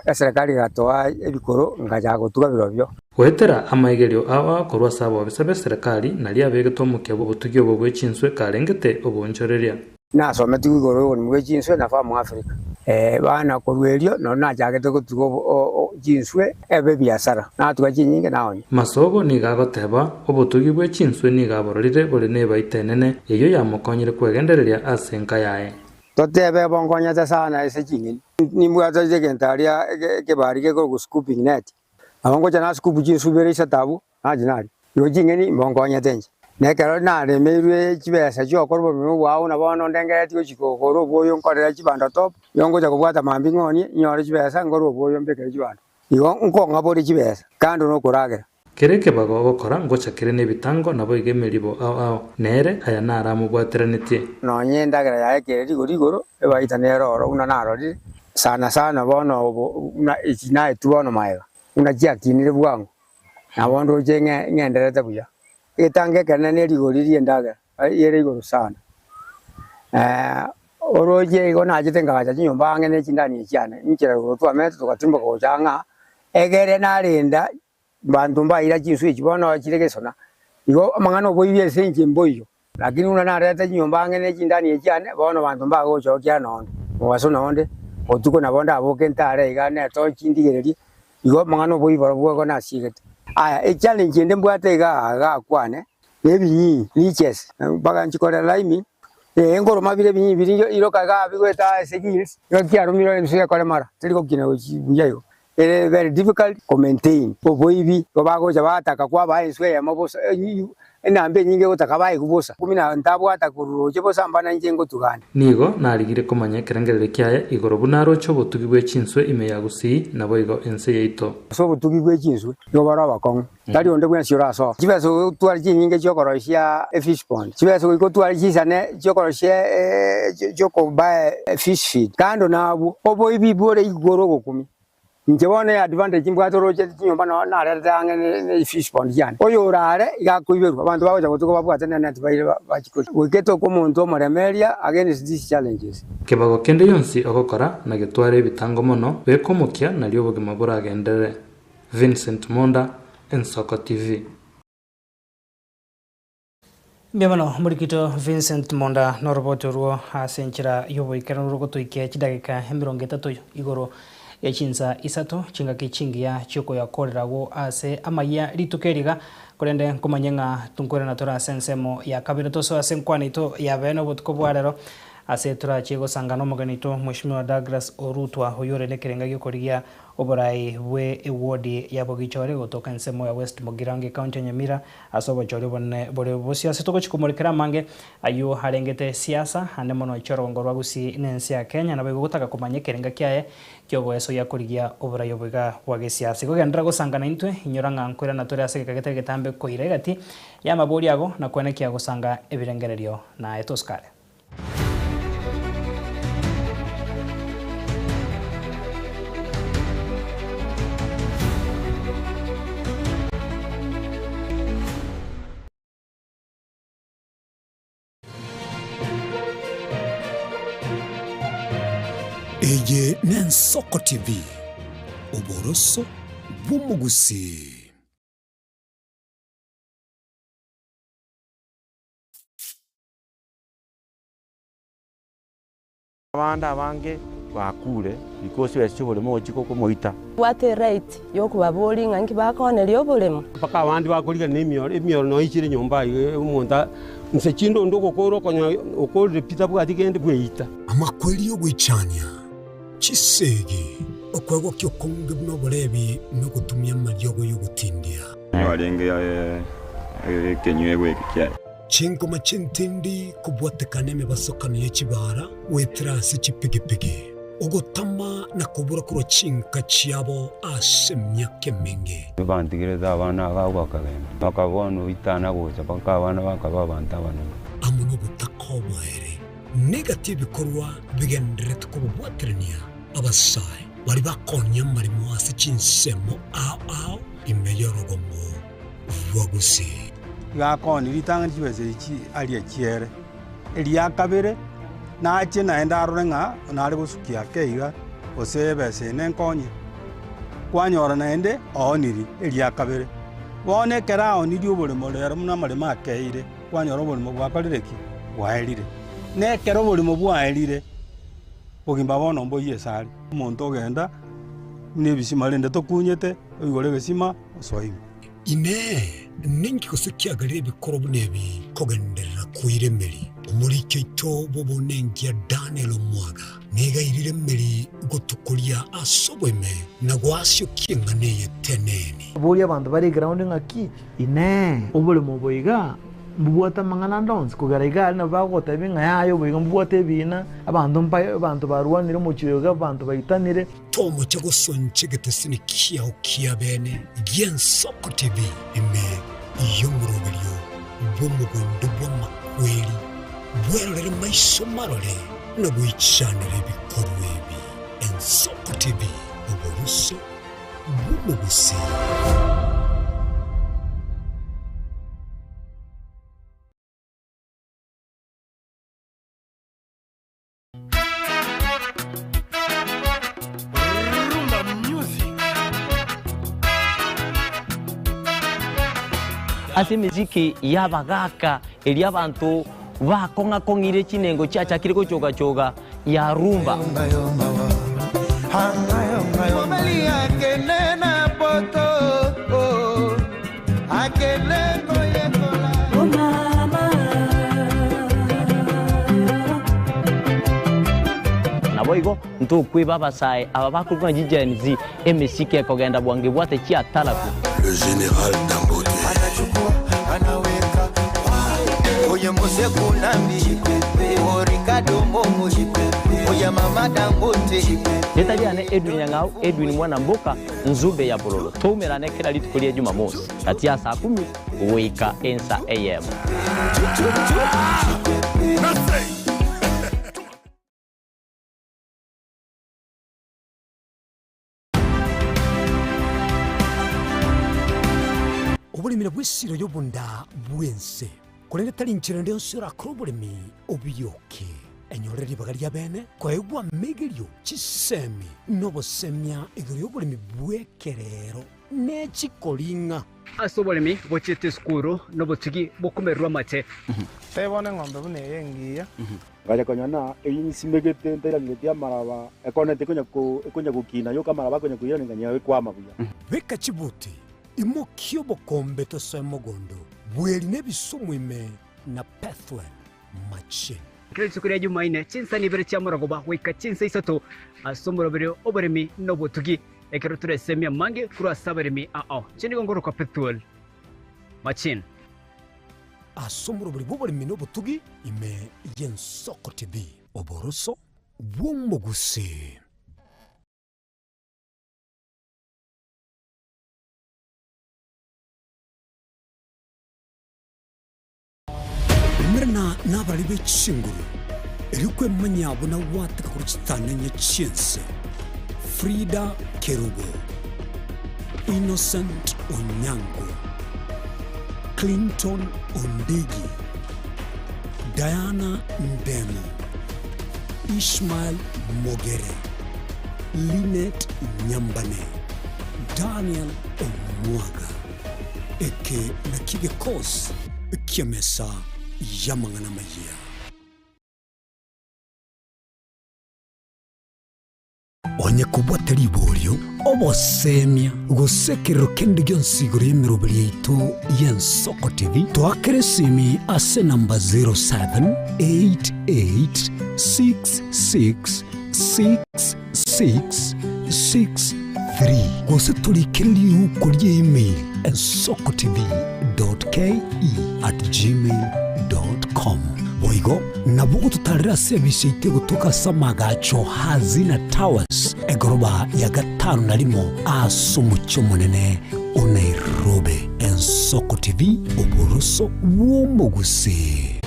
eserekari egatoa ebikoro nkachaka gotuga birobio. Goetera amaigerio ao akorwa ase abobisa b'eserekari nario abegete omokia bw'obotugi obo bwe chinswe karengete oboonchoreria. Nasometigwe igoro y'oborimo bwe chinswe na Farm Africa. Bana korwa erio nonya nachagete gotuga chinswe ebe ebiasara, natuga chinyinge naonya. Masogo nigo agoteba, Obotugi bwe chinswe nigo abororire bore nebaita enene, eyio yamokonyire kwegendereria ase enka yaye. Totebe bonkonyete sana ase ching'eni. Nimbwate egento aria ekebari gekorokwa scooping net. Nabo ngocha na scoop chinswe ibere isato abwo, nachi naria. Igo ching'eni mbonkonyete inche. Na ekero naremeirwe chibesa chi'ogokora oborimo bwao, na bono ndengereretie gochia kogora obwoyo nkorere chibando top, igo ngocha kobwata mambia ng'onie, nyore chibesa ngore obwoyo mbekere chibando. Igo nkong'a bore chibesa, kando nokoragera. Kera ekebago ogokora ngocha kere nebitango naboigo emeribo ao ao, nere aya naro amobwateranetie. Nonya endagera yaye kere rigoro igoro, ebaita nere oro buna narorire, sana sana bono obo buna echi naetwe bono magega, buna chiakinire bwango, nabo ndoche ng'e ng'endererete buya. Egetango ekenene ne rigori ri'endagera ere igoro sana. Oroche igo nachete nkagacha chinyomba ang'e ne chindani echiane, inchera igoro twamenyete togatimboka gocha ang'e aa, egere narenda Abanto mbaira chinswe echi bono chire gesona. Igo amang'ana oboibi ase inche mboiyo. Lakini buna narete chinyomba ang'e ne chindani echi chiane, bono abanto mbagochokia nonde, mobaso nonde, botuko nabo ndaboke ntare iga netochi ndigererie, igo amang'ana oboibi barobwo igo nasiegete. Aya, echallenge ende mbwate igaa igaa kwane, na ebinyinyi, leeches, mpaka nchikore liming, eh nkoroma bire ebinyinyi biria iroka igaa bigoeta ase gills, igo kiaromire ense ekore mara, teri gokina gochi buya igo. Ere very difficult ko maintain. Oboibi, igo bagocha bataka kwabaa enswe eyemo bosa enamba enyinge egotaka baigwe bosa, kumi na ntabwata korwa roche bosa mbana inche ngotugana. Nigo narigire komanya ekerengererio kiaye igoro buna aroche obotugi bwe chinswe ime ya Gusii, naboigo ense yaito. Ase obotugi bwe chinswe nigo bare obokong'u, tari onde bwensi orasoe. Chibesa otware chinyinge chi'okoroisia efish pond, chibesa goika otware chisane chi'okoroisia chi'okobaa efish feed. Kando nabwo, oboibi bore igoro ogokumia. Inche bono eadvantage mbwate oroche chinyomba noo narerete ang'e ne efish pond chiane. Oyo ore are iga akoiberwa, abanto bagocha botuko babwate ne net baire bachie koria. Goika etoke omonto omoremereria against these challenges. Kebago kende gionsi ogokora na getware ebitango mono, beka omokia nario obogima boragenderere. Vincent Monda, Ensoko TV. Mbuya mono omorikito Vincent Monda noroboti orwo ase enchera y'oboikeranu rogotoikia chidageka emerongo etato igoro ye chinsa isato chingaki chingiya chiokoyakorera agwo ase amayia rituko eri iga korende nkomanye ng'a tonkoirana tore ase ensemo ya kabere tosoe ase enkwana ito ya bene obotuko bwa rero ase torachie gosangana omogeni oito Mweshimiwa Douglas Orutwa oyio ore nekerenga giokorigia Oborai bwe ewodi ya Bogichori gotoka ensemo ya West Mugirango ecounty ya Nyamira ase obochori obonene bore bosio ase togochia komorikera amange ayio arengete siasa ande mono chiorogongo rwa Gusii na ense ya Kenya naboigo gotaka komanya ekerenga kiaye kiogoesoyia korigia oborai obo iga bwa gesiasa. Igo genderera gosanga naintwe inyora ng'a nkoirana tore ase egeka getari getambe koira egati yamaborio ago na kwenekia gosanga ebirengererio naye tosikare. Eye n'Ensoko TV, oboroso bw'omogusii. Abande abange bakure because ase oboremo ogochika okomoita. Bwate right yokobaboria ng'a inki bakooneria oboremo. Mpaka abande bakorigana emioro, emioro noyo ichire nyomba aiga omonto inse chinde onde ogokora okonyora okorire pi tabwati kende bweita. Amakweri y'ogoichania, chisegi, okwegokia okonge buna oborebi na ogotumia amariogo y'ogotindia. Nigo arenge ekenyuegwa eke kiaye. Chingoma ch'entindi kobwatekana emebasokano ye chibara goetera ase chipigipigi, ogotama na kobura korwa chinka chiabo ase emiaka emenge. Bantigerete abana aba agwo bakagenda, mpaka bono oitana gocha mpaka abana bakaba abanto abanene. Amo nobotaka oboere, negati ebikorwa bigendererete kobabwaterania abasae baria bakonya amaremo ase chinsemo ao ao ime y'orogongo rwa Gusii. Gakoni ritang'ani chibesa echi aria chiere, eria kabere nache naende arore ng'a nare gosukia ake iga, gose ebesa eye nenkonye. Kwanyora naende ooniri eria kabere. Bono ekero aonirie oboremo rero buna amaremo akeire, kwanyora oboremo bwakorire ki? Bwaerire. Na ekero oboremo bwaerire, bogima bono mboiyo ase are. Omonto ogenda buna ebisima rende tokunyete, oigore egesima osoe ime. Inee! Ninki gose kiagerire ebikoro buna ebi kogenderera koira emeri? Omoriki oito bw'obonenkia Daniel Omwaga nigo airire emeri gotukoria ase oboime na goasiokia eng'ana eye teneni. Boria abanto bare eground ng'aki, Inee! Oboremo obo iga mbobwate amang'ana ande onsi? Kogera iga aria nabo bagogotebia ng'a yaya obo iga mbobwate ebiina, abanto mba abanto barwanire omochie oyo iga, abanto baitanire. Tomocha gosoncha egeteseni kiao kia bene gi'Ensoko TV ime y'omoroberio bw'omogondo bw'amakweri, bwerorere maiso marore na goichanera ebikorwa ebi. Ensoko TV, oboroso bw'omogusii. Rumba music. Ase emesiki y'abagaaka eria abanto bakong'a-kong'ire chinengo chiachakire gochoga-choga ya rumba. Ntokweba abasae aba bakorokwa ng'a chiGen Z, emesike ekogenda bwango ebwate chiataraku. Le general Dangote. Anachukua, anaweka Oye Mose Kunambi O Ricardo Momo Oye Mama Dangote Rieta riane Edwin Nyang'au, Edwin mwana Mboka, Nzube ya Bololo. Toumerane kera rituko ria Jumamosi, gati ya saa kumi goika ensa eyemo. Oboremi nabwo esiro y'obonda bw'ense, korende tari nchera ende yonsi orakore oboremi obioke. Enyore ribaga ri'abeene koegwa amegerio, chisemi, na obosemia igoro y'oboremi bw'ekerero ne chikoring'a. Ase oboremi bochiete esukuru nobotugi bokomererwa amache. Tebia bono eng'ombe buna eye engiya. Ngacha konyora ng'a eyio nsimegete ntairaneretie amaraba, ekonete ekonya gokina yoka amaraba akonya koirana ng'a ekwama buya. Beka chibuti, imokia obokombe tosoe mogondo, bweri nebisumu ime na Pethuel machine. Kera rituko ria Jumaine, chinsa nibere chia morogoba goika chinsa isato ase omoroberio oboremi na obotugi, ekero toresemie amange korwa ase abaremi ao. Inche nigo nkorokwa Pethuel Machine. Ase omorobori bw'oboremi na obotugi ime y'Ensoko TV. Oboroso bw'omogusii. Umerana nabarari be chinguru, erio kwemanya buna gwateka korwa chitananya chi'ense. Frida Kerubo, Innocent Onyango, Clinton Ondigi, Diana Ndemo, Ishmael Mogere, Linet Nyambane, Daniel Omwaga. Eke nakio gekosi ki'emesa y'amang'ana amayia. Onye kobwate riborio, obosemia, gose ekerero kende gionsi igoro y'emeroberi yaito y'Ensoko TV, toakere esimi ase enamba 0788666663 gose torikere riuko rie email ensokotv.ke@gmail.com. Boigo nabo ogototarera ase ebisi yaito egotoka ase amagacho Hazina Towers, egoroba ya gatano na rimo ase omochie omonene o Nairobi. Ensoko TV, oboroso bw'omogusii.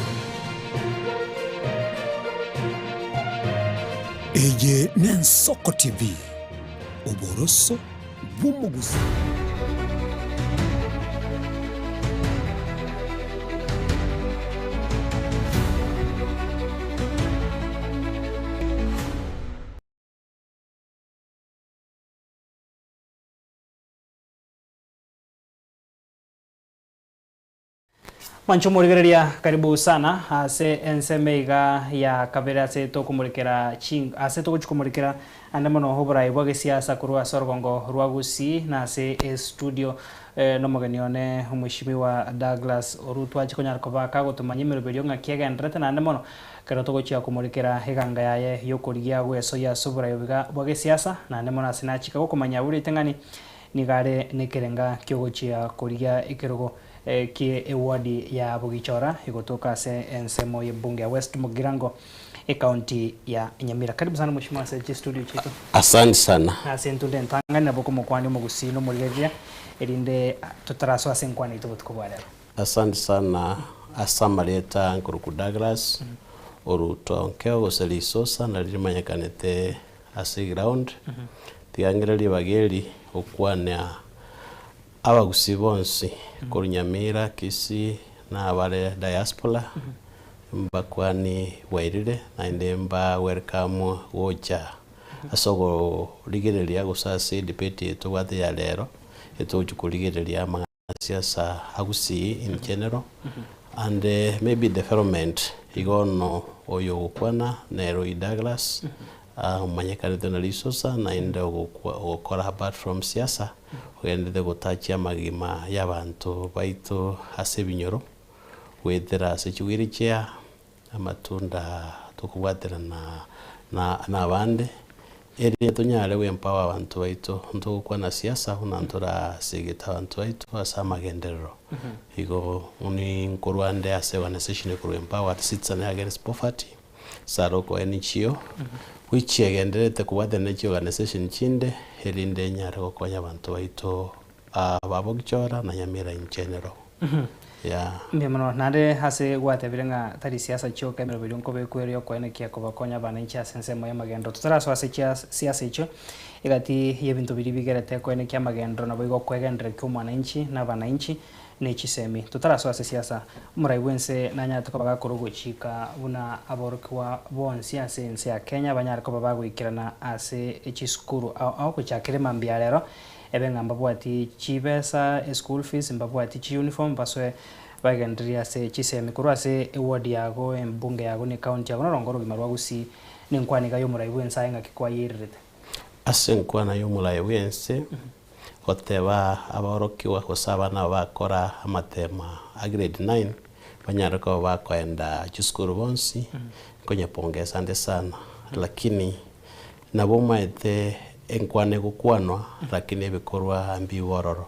Eye n'Ensoko TV, oboroso bw'omogusii. Mwanche omorigereria karibu sana ase ensemo iga ya kabere ase tokomorekera ching ase togochi komorekera ande mono oborai bwa gesiasa korwa ase orogongo rwa Gusii na ase estudio nomogeni one omweshimiwa Douglas Orutu ache konyara koba kagotomanya emeroberio ng'aki egendererete naende mono ekero togochia komorekera eganga yaye yokorigia gwesoyia ase oborai obiga bwa gesiasa naende mono ase nachika gokomanya abwo ritang'ani nigo are nekerenga kiogochia korigia ekerogo kie eward ya Bogichora egotoka ase ensemo y'ebunge ya West Mugirango ecounty ya Nyamira. Karibu sana mheshimiwa ase chistudio chiaito. Asante sana. Ase entunde entang'ani nabo okomokwania omogusii na omorigereria erinde totarasoa ase enkwana yaito obotuko bwa rero. Asante sana ase amarieta nkoruku Douglas, Oruto nkeo gose risosa nari rimanyekanete ase eground, tiga ng'ire ribaga eri gokwania Abagusii bonsi korwa Nyamira, Kisii na abare diaspora mbakwani bwairire naende mba welcome gocha ase okorigereria gose ase edebate eye tobwate ya rero etogochia korigereria amang'ana a siasa a Gusii in general and maybe development igo ono oyo ogokwana nere oyio Douglas omanyekanete na risosa naende ogokora apart from siasa Ogenderete gotachia amagima y'abanto baito ase ebinyoro, goetera ase chiwheelchair, amatunda tokobwaterana na nabande. Erinde tonyare goempower abanto baito, ntogokwana siasa buna ntorasegete abanto baito ase amagenderero. Igo ninkorwa nde ase organisation ekorwa Empowered Citizen Against Poverty, Saroko NGO, which egendererete kobwatana ne chiorganisation chinde erinde enyare gokonya abanto baito ba Bogichora na Nyamira in general. Yeah. Mbuya mono. Naende ase gwatebire ng'a tari siasa chioka emeroberio nkobekwa ere y'okoenekia kobakonya abananchi ase ensemo y'amagenderero. Totarasoa ase chia siasa echio, egati y'ebinto biria bigerete koenekia amagenderero naboigo okwegendereria kw'omwananchi na abananchi ne chisemi. Totarasoa ase siasa, omorai bw'ense nanyarete koba gakora ogochika buna aborokigwa bonsi ase ense ya Kenya banyare koba bagoikerana ase chisukuru ao ao gochakera emambia ya rero Ebe ng'a mbabwati chibesa, eschool fees, mbabwati chiuniform, basoe bagendererie ase chisemi korwa ase eward yago, embunge yago na ecounty yago norongo orogima rwa Gusii nenkwana iga yomorai bwense aye ng'aki kwayererete. Ase enkwana y'omorai bw'ense, goteba aborokigwa gose abana aba bakora amatemo a grade nine, banyare koba bakoenda chisukuru bonsi, nkonyepongesa nde sana, lakini Nabo omaete enkwana egokwanwa lakini ebikorwa mbibororo.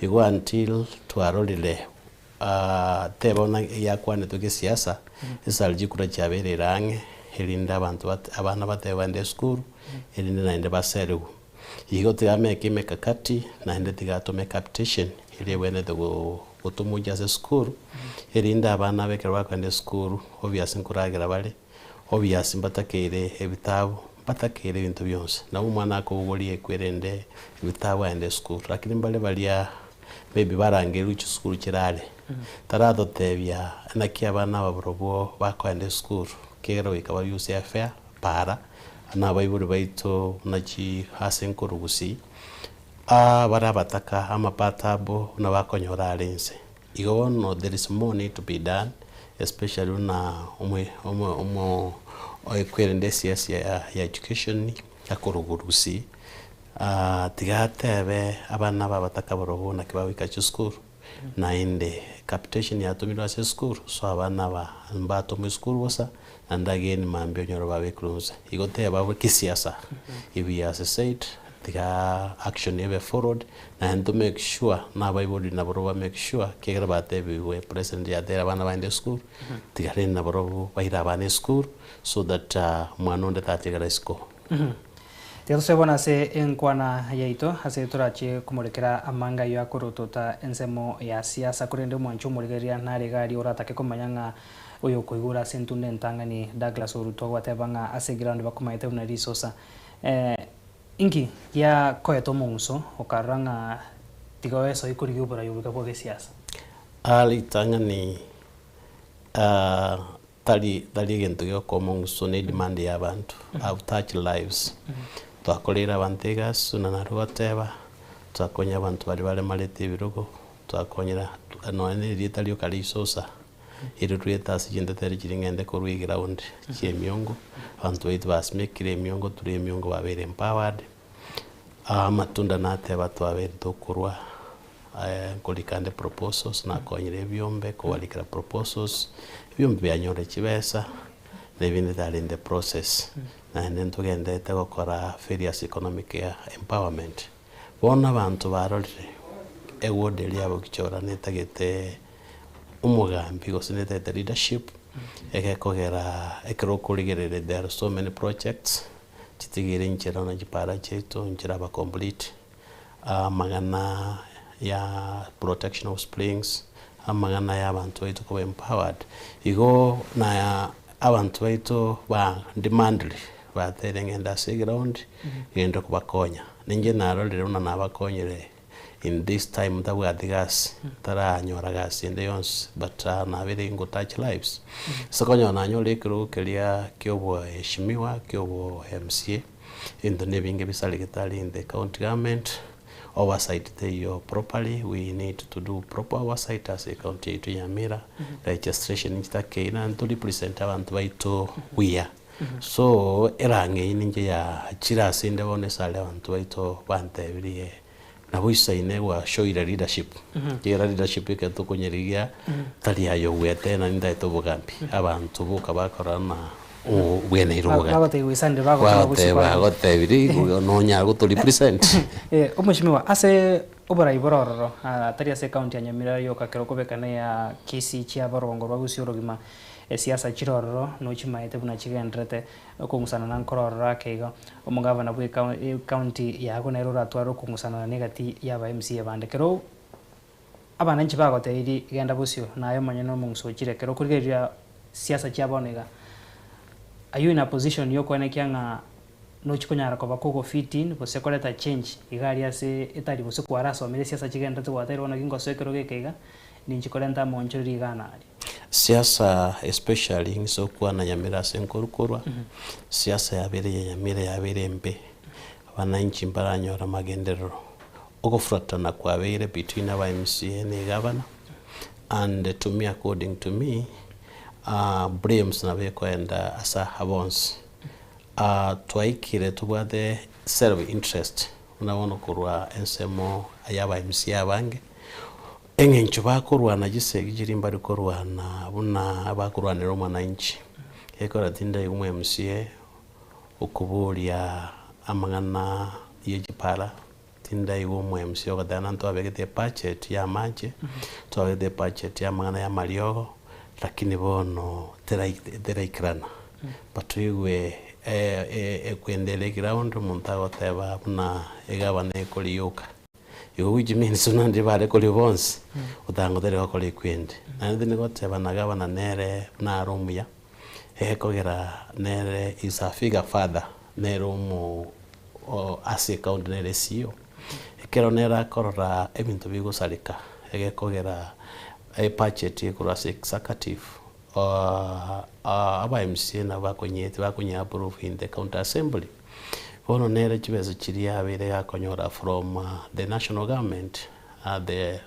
Igo until twarorire teba buna yakwanetwe gesiasa, esari chikura chiabeire ere ang'e erinde abanto bate abana batebe baende esukuru erinde naende baserigwe. Igo tiga ameke emekakati naende tiga atome capitation eria ebwenerete gotomwa gochia ase esukuru erinde abana aba ekero bakoenda esukuru obvious nkoragera bare. Obvious mbatakeire ebitabu, mbatakeire ebinto bionsi. Nabo omwana akobogoria ekwerende ebitabu aende esukuru. Lakini mbare baria maybe barangeirwe chisukuru chire are, taratotebia naki abana aba barobwo bakoenda esukuru, ekiagera goika ba use efare para, na abaibori baito buna chi ase nkorwa gusii, bare abataka amapato abo buna bakonyora are inse. Igo bono there is more need to be done especially buna omo omo omo oekwerende esiasa ya ya education akorogwa gusii tiga atebe abana aba abataka barobwo naki bagoika chisukuru naende capitation yatomirwe ase esukuru so abana aba mbatomwa esukuru bosa naende again mambia onyore babekirwe inse. Igo teba kisiasa if he has said Tiga action ebe followed naende to make sure na abaibori nabarobwo ba make sure ekiagera batebigwe president yateire abana baende esukuru tiga rende nabarobwo baire abana esukuru so that mwana onde tatigara isiko. Tiga tosoe bono ase enkwana yaito ase torache komorekera amanga ayio akorotota ensemo ya siasa korende omwancho omorigereria nare iga aria oratake komanya ng'a oyo okoigora ase entunda entang'ani Douglas Oruto gwateba ng'a ase eground bakomaete buna risosa Inki giakoete omong'uso okarora ng'a tiga oesoe korigia oborai oboika bwa gesiasa? Aa ritang'ani tari tari egento gegokoa omong'uso ne edemand ya abanto, I've touched lives. Twakoreire abanto egasi buna naria ogoteba, twakonya abanto baria baremarete ebirogo, twakonyera nonya na erieta rioka risosa. Erio riruete ase chinteteri chiria ng'ende korwa eground chi'emiongo, abanto baito basimekire emiongo turi emiongo babeire empowered, amatunda nateba twabeire tokorwa nkorika ande proposals nakonyire ebiombe kobarikera proposals, ebiombe bianyore chibesa, na ebinde tari in the process, naende ntogenderete gokora various economic empowerment. Bono abanto barorire eward eria ya Bokichora netagete omogambi gose netagete leadership egekogera ekero okorigereria there are so many projects chitigire inchera buna chipara chiaito nchiraba complete, amang'ana ya protection of springs, amang'ana ya abanto baito koba empowered, igo na abanto baito ba demanded bateire ng'ende ase eground ng'ende kobakonya. Ninche narorire buna nabakonyire in this time ntabwati gasi, ntaranyora gasi ende yonsi but nabeire ngo touch lives. Ase konyora nanyore ekerogo keria kia oboheshimiwa kia obo MCA, ebinto na ebinge bisaregete aria in the county government, oversight teiyo properly, we need to do proper oversight ase ecounty yaito ya Nyamira, registration nchitakeire naende to represent abanto baito buya. So erang'e eye ninche yachire ase inde bono ase aria abanto baito bantebirie nabo isaine gwashoire leadership ekiagera leadership ekero tokonyerigia tari aye ogwete nari ntaete obogambi abanto boka bakorora ng'a. Obweneire obogati. Bagotebia goisanire bagoteba gose Bagoteba kwarenge. bagotebire igo nonyare goto represent. Eh, omweshimiwa, ase oborai bore ororo, ah, tari ase ecounty ya Nyamira yoka kero okobeka na eya Kisii chiabarongo rwa Gusii orogima, esiasa chire ororo nochimaete buna chigendererete okong'usana na nkoro ororo ake igo. Omogavana bwa ecou ecounty yago nere oratware okong'usanana na egati ya aba MCA bande. Kero Abananchi bagotebirie, Genda bosio, naye omonyene omong'uso ochire. Ekero okorigereria siasa chia bono iga, are you in a position yokoenekia ng'a nochi konyara koba kogo fit in gose koreta change iga aria ase etari gose kwarasomire siasa chigenderete gwatebirie bono gingosoa ekerogo eke iga, ninchi korenta amaonchoreri iga na aria. Siasa especially ng'ise okwana Nyamira ase nkorukorwa, siasa yabeire ya Nyamira yabeire embe, abananchi mbaranyore amagenderero. Ogofuratana kwabeire between aba MCA ne egavana and to me according to me blames nabo ekoenda ase aa bonsi. Twaikire tobwate self interest buna bono korwa ensemo ya aba MCA abange, eng'encho bakorwana chisegi chiria mbari korwana buna bakorwanera omwananchi. Gekogera tindaigu omo MCA okoboria amang'ana ye chipara, Tindaigwa omo-MC ogoteba ng'a ntwabegete ebudget ya amache, twabegete ebudget ya amang'ana ya amariogo, lakini bono terai teraikerana. But toigwe ekwenda ere eground omonto agoteba buna egavana ekorioka. Igo which means buna ndiri bare koria bonsi, otanga tari gokora ekwende. Naende tindi goteba na gavana nere buna are omuya, egekogera nere is a figure father, nere omo ase ecounty nere CEO, ekero nere akorora ebinto bigosareka, egekogera ebudget ekorwa ase executive, aba MCA nabo bakonyeti bakonya approve in the county assembly. Bono nere chibesa chiria abeire gakonyora from the national government, the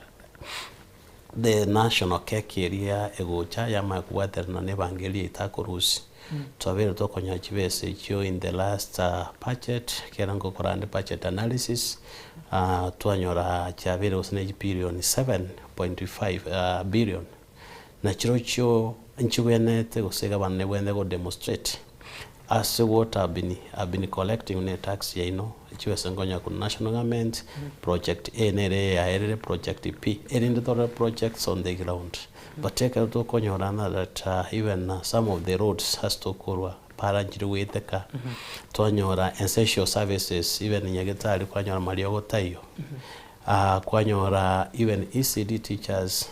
The national cake eria egocha yamanya kobwaterana na ebango eria yaito akorusia. Twabeire tokonyora chibesa echio in the last budget, ekero ngokora ande budget analysis, twanyora chiabeire gose ne chibilioni 7.5 billion. Na chirochio nchibwenerete gose egavana nebwenerete go demonstrate Ase what I've been, I've been collecting ne tax yaino, chibesa nkonya korwa national government, project A nere yaerire, project B, erinde torore projects on the ground. But ekero tokonyorana that even some of the roads ase tokorwa para nchiri goeteka, twanyora essential services even nyagetari kwanyora mariogo taiyo, kwanyora even ECD teachers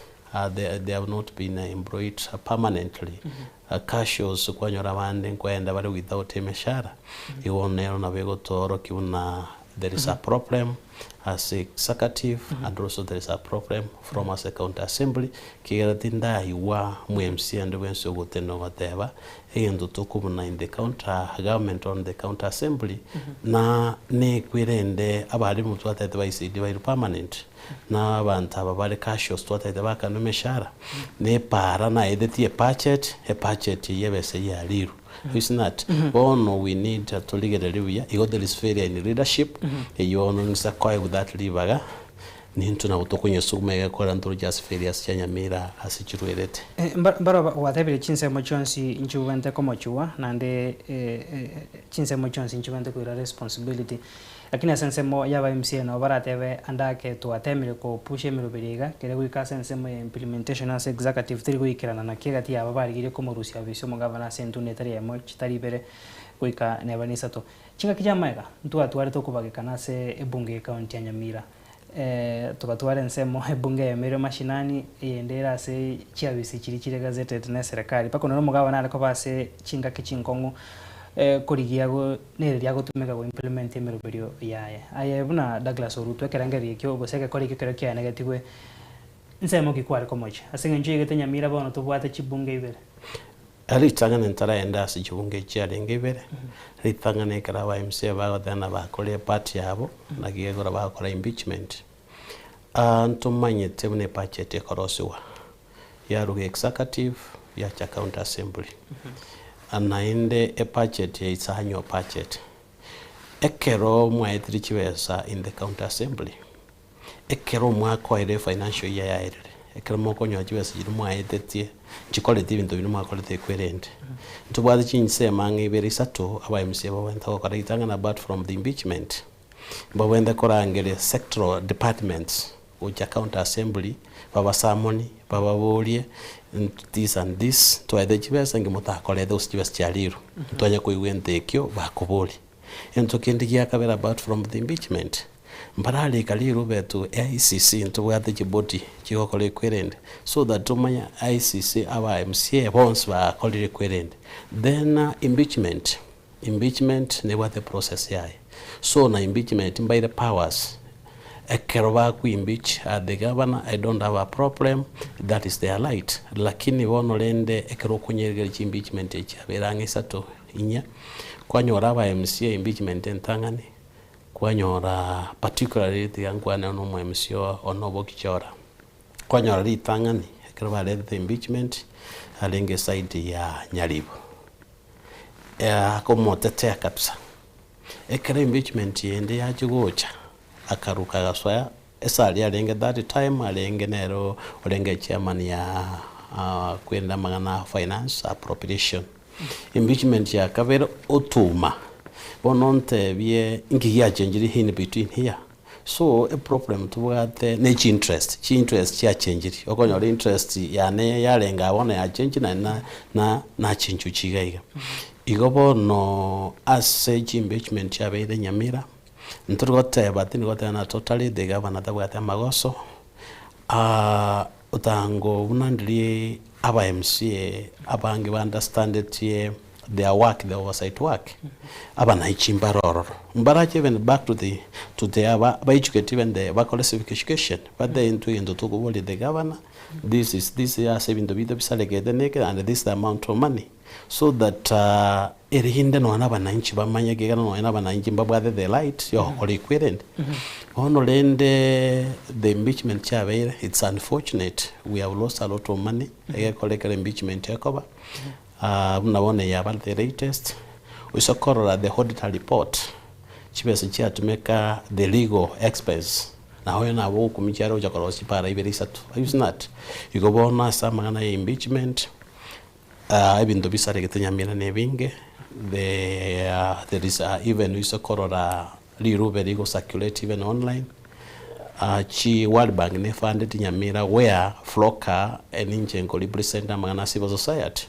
they, they have not been employed permanently. Casuals kwanyora abande nkoenda bare without emeshara, igo nero nabo egotoorokia buna there is a problem as executive and also there is a problem from as a county assembly, ekiagera tindaigwa omo MCA onde bwensi ogotenena ogoteba egento tokobuna in the county government or in the county assembly na nekwerende abalimu twatebete ba ECD bairwe permanent. Na abanto aba bare casuals twatagete bakanwe emeshahara, na epaara naetetie ebudget, ebudget eyio ebesa eyio yarirwe. Is that? Bono we need torigererie buya, igo there is failure in leadership, eyio bono ng'isa koegwa that ribaga, nintwe nabo tokonyesuguma egekora ntoroche ase failures chia Nyamira ase chirwerete. Mbaro gwatebire chinsemo chionsi nchibwente komochua, naende chinsemo chionsi nchibwente koira responsibility. Lakini ase ensemo y'aba MCA nabo baratebe ande ake twatemire ko push emeroberi iga, kere goika ase ensemo ya implementation ase executive teri goikerana naki egati yabo barigirie komorusia ofisi omogavana ase entunda etari emo chitari ibere goika neba na isato. Chingaki chia magega ntwatwarete okobagekana ase ebunge ye county ya Nyamira togatwara ensemo ebunge eyemo ere mashinani eyende ere ase chiafisi chiria chire gazetted ne eserekari mpaka nonye omogavana are koba ase chingaki chinkong'u korigia nere riagotumeka go implement emeroberio yaye. Aye buna Douglas Oruto ekerengererio ekio gose egekora ekio ekero kiaenegetigwe nsemo ki kware komochia? Ase eng'encho yaigete Nyamira bono tobwate chibunge ibere. Ritang'ani ntaraenda ase chibunge chiarenge ibere, ritang'ani ekero aba MCA bagoteba na bakore eparty yabo, naki gekogera bagokora impeachment. Ntomanyete buna ebudget ekorosiwa, yaruga executive yacha county assembly. Naende ebudget eye it's annual budget. Ekero mwaetire chibesa in the county assembly, ekero omwaka oerire financial year yaerire, Ekero mokonyora chibesa chiria mwaetetie, nchikoreti ebinto biria mwakorete ekwerende. Ntobwate chinsemo ang'e ibere isato, aba MCA babwenerete gokora ritang'ani apart from the impeachment, mbabwenerete korangeria sectoral departments gocha county assembly, babasamoni, bababorie this and this, ntwaete chibesa inki motakorete gose chibesa chiarirwe, ntwanya koigwa ento ekio bakoboria. Egento kende gia kabere apart from the impeachment, mbararika rirobe to ICC ntobwate chiboti chigokora ekwerende so that tomanye ICC aba MCA bonsi bakorire ekwerende. Then impeachment, impeachment nebwate eprocess yaye so na impeachment mbaire powers ekero bakwa impeach the governor I don't have a problem that is their right lakini bono rende ekero okonyerigereria chi impeachment echi chiabeire ang'e isato inya, kwanyora aba MCA impeachment entang'ani, kwanyora particularly tiga nkwane na omo MCA one obokichora, kwanyora ritang'ani ekero baretete impeachment arenge eside ya Nyaribo, akomotetea kabisa. Ekero impeachment ende yachia gocha, akaruka agasoa esari arenge that time arenge nere orenge chairman ya kwenda amang'ana a finance appropriation. Impeachment ya kabere otuma, bono ontebie inki giachengirie in between here? So eproblem tobwate ne chi interest, chi interest chiachengirie, okonyora interest yane yarenge aa bono yachengi naende na na nachenchuchi iga iga. Igo bono ase chi impeachment chiabeire Nyamira, ntori goteba tindi goteba na totally the governor tabwati amagoso, otango buna ndiria aba MCA abange ba understandetie their work, their oversight work, abananchi mbare ororo, mbarache even back to the to the aba ba educate even the bakore civic education, batebe intwe egento tokoboria the governor, this is this ase ebinto biaito bisarekete neke and this is the amount of money, so that erinde nonya na abananchi bamanye ekiagera nonya na abananchi mbabwate the right ya gokora ekwerende. Bono rende the impeachment chiabeire, it's unfortunate we have lost a lot of money, egekora ekero impeachment ekoba, buna bono eye yaba the latest, oise korora the auditor report, chibesa chiatumeka the legal expense, na oyo nabo ogokumia chiare gocha korosia chipara ibere isato, are you smart? Igo bono ase amang'ana ya impeachment, ebinto bisaregete nyamira na ebinge, the there is even oise korora rirube rigo circulate even online, chi World Bank ne funded Nyamira where Floka ninche nko represent amang'ana a civil society,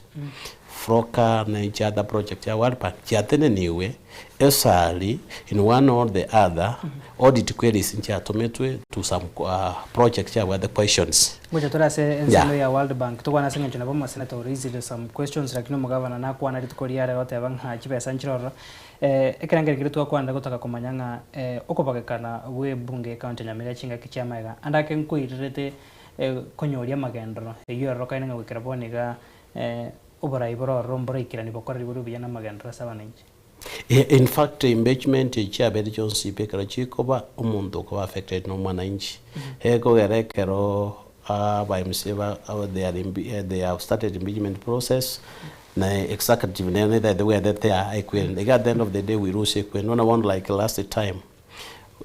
Floka na each other project ya World Bank chiateneniwe esari in one or the other audit queries nchiatometwe to some project chiabwate questions. Ngocha tore ase ensemo ya World Bank tokwane ase eng'encho nabo omosenator o raised some questions lakini omogavana nakwana rituko riare goteba ng'a chibesa nchire ororo. Ekerengerio keria twakwanire gotaka komanya ng'a okobagekana bw'ebunge y'ecounty ya Nyamira chingaki chia magega ande ake nkoirerete konyoria amagenderero eyio erorokaine ng'a goikera bono iga oborai bore ororo mboraikerani bokoreri bore obuya na amagenderero ase abananchi. In fact impeachment echi chiabeire chionsi pi ekero chikoba omonto okoba affected na omwananchi ekogera ekero aba MCA ba they are they have started impeachment process na executive nere netagete bwetete aa ekwende iga at the end of the day we lose ekwende buna bono like last time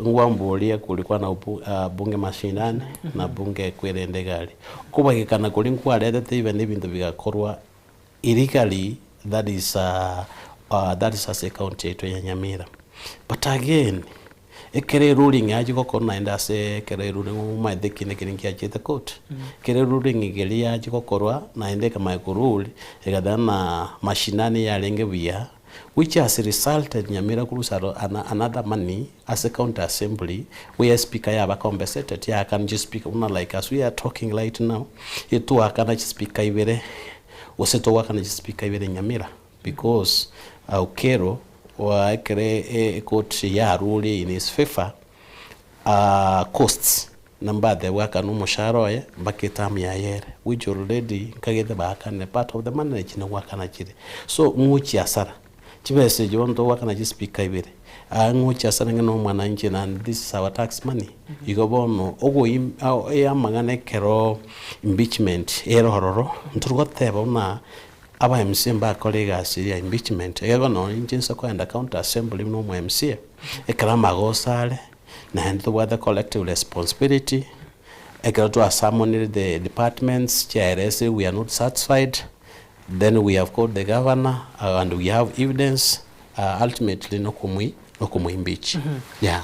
ngwamboria kulikuwa na bunge mashinani na bunge ekwerende iga aria okobagekana koria nkwaretete even ebinto bigakorwa Illegally that is that is ase ecounty yaito ya Nyamira. But again, ekero eruling yachia gokorwa naende ase ekero eruling omanyete ekina keria nkiachete court, ekero eruling keria yachia gokorwa naende ekamanya korule, egateba ng'a mashinani yarenge buya, which has resulted Nyamira kolusa another money ase county assembly where speaker yaba compensated yaakana chispeaker buna like as we are talking right now, etwaakana chispeaker ibere gose togoakana chispeaker ibere Nyamira because Okello ekero ecourt yarure in his favour costs nambatebe goakana omoshahara oye mpaka eterm yaye ere which already nkagete baakanire part of the money echi nagoakana chire so ng'ochia hasara. Chibesa echi bono togoakana chispeaker ibere, aa ng'ochi ase renge na omwananchi and this is our tax money. Igo bono ogoim amang'ana ekero impeachment ere ororo, ntori goteba buna aba MCA mbakore egasi eria ya impeachment, ekero nonye inche nse kogenda county assembly buna omo MCA, ekero amagoso are, naende tobwate collective responsibility. Ekero twasamonire the departments chiaeresire we are not satisfied, then we have called the governor and we have evidence ultimately nokomoi nokomoimpeach. Yeah.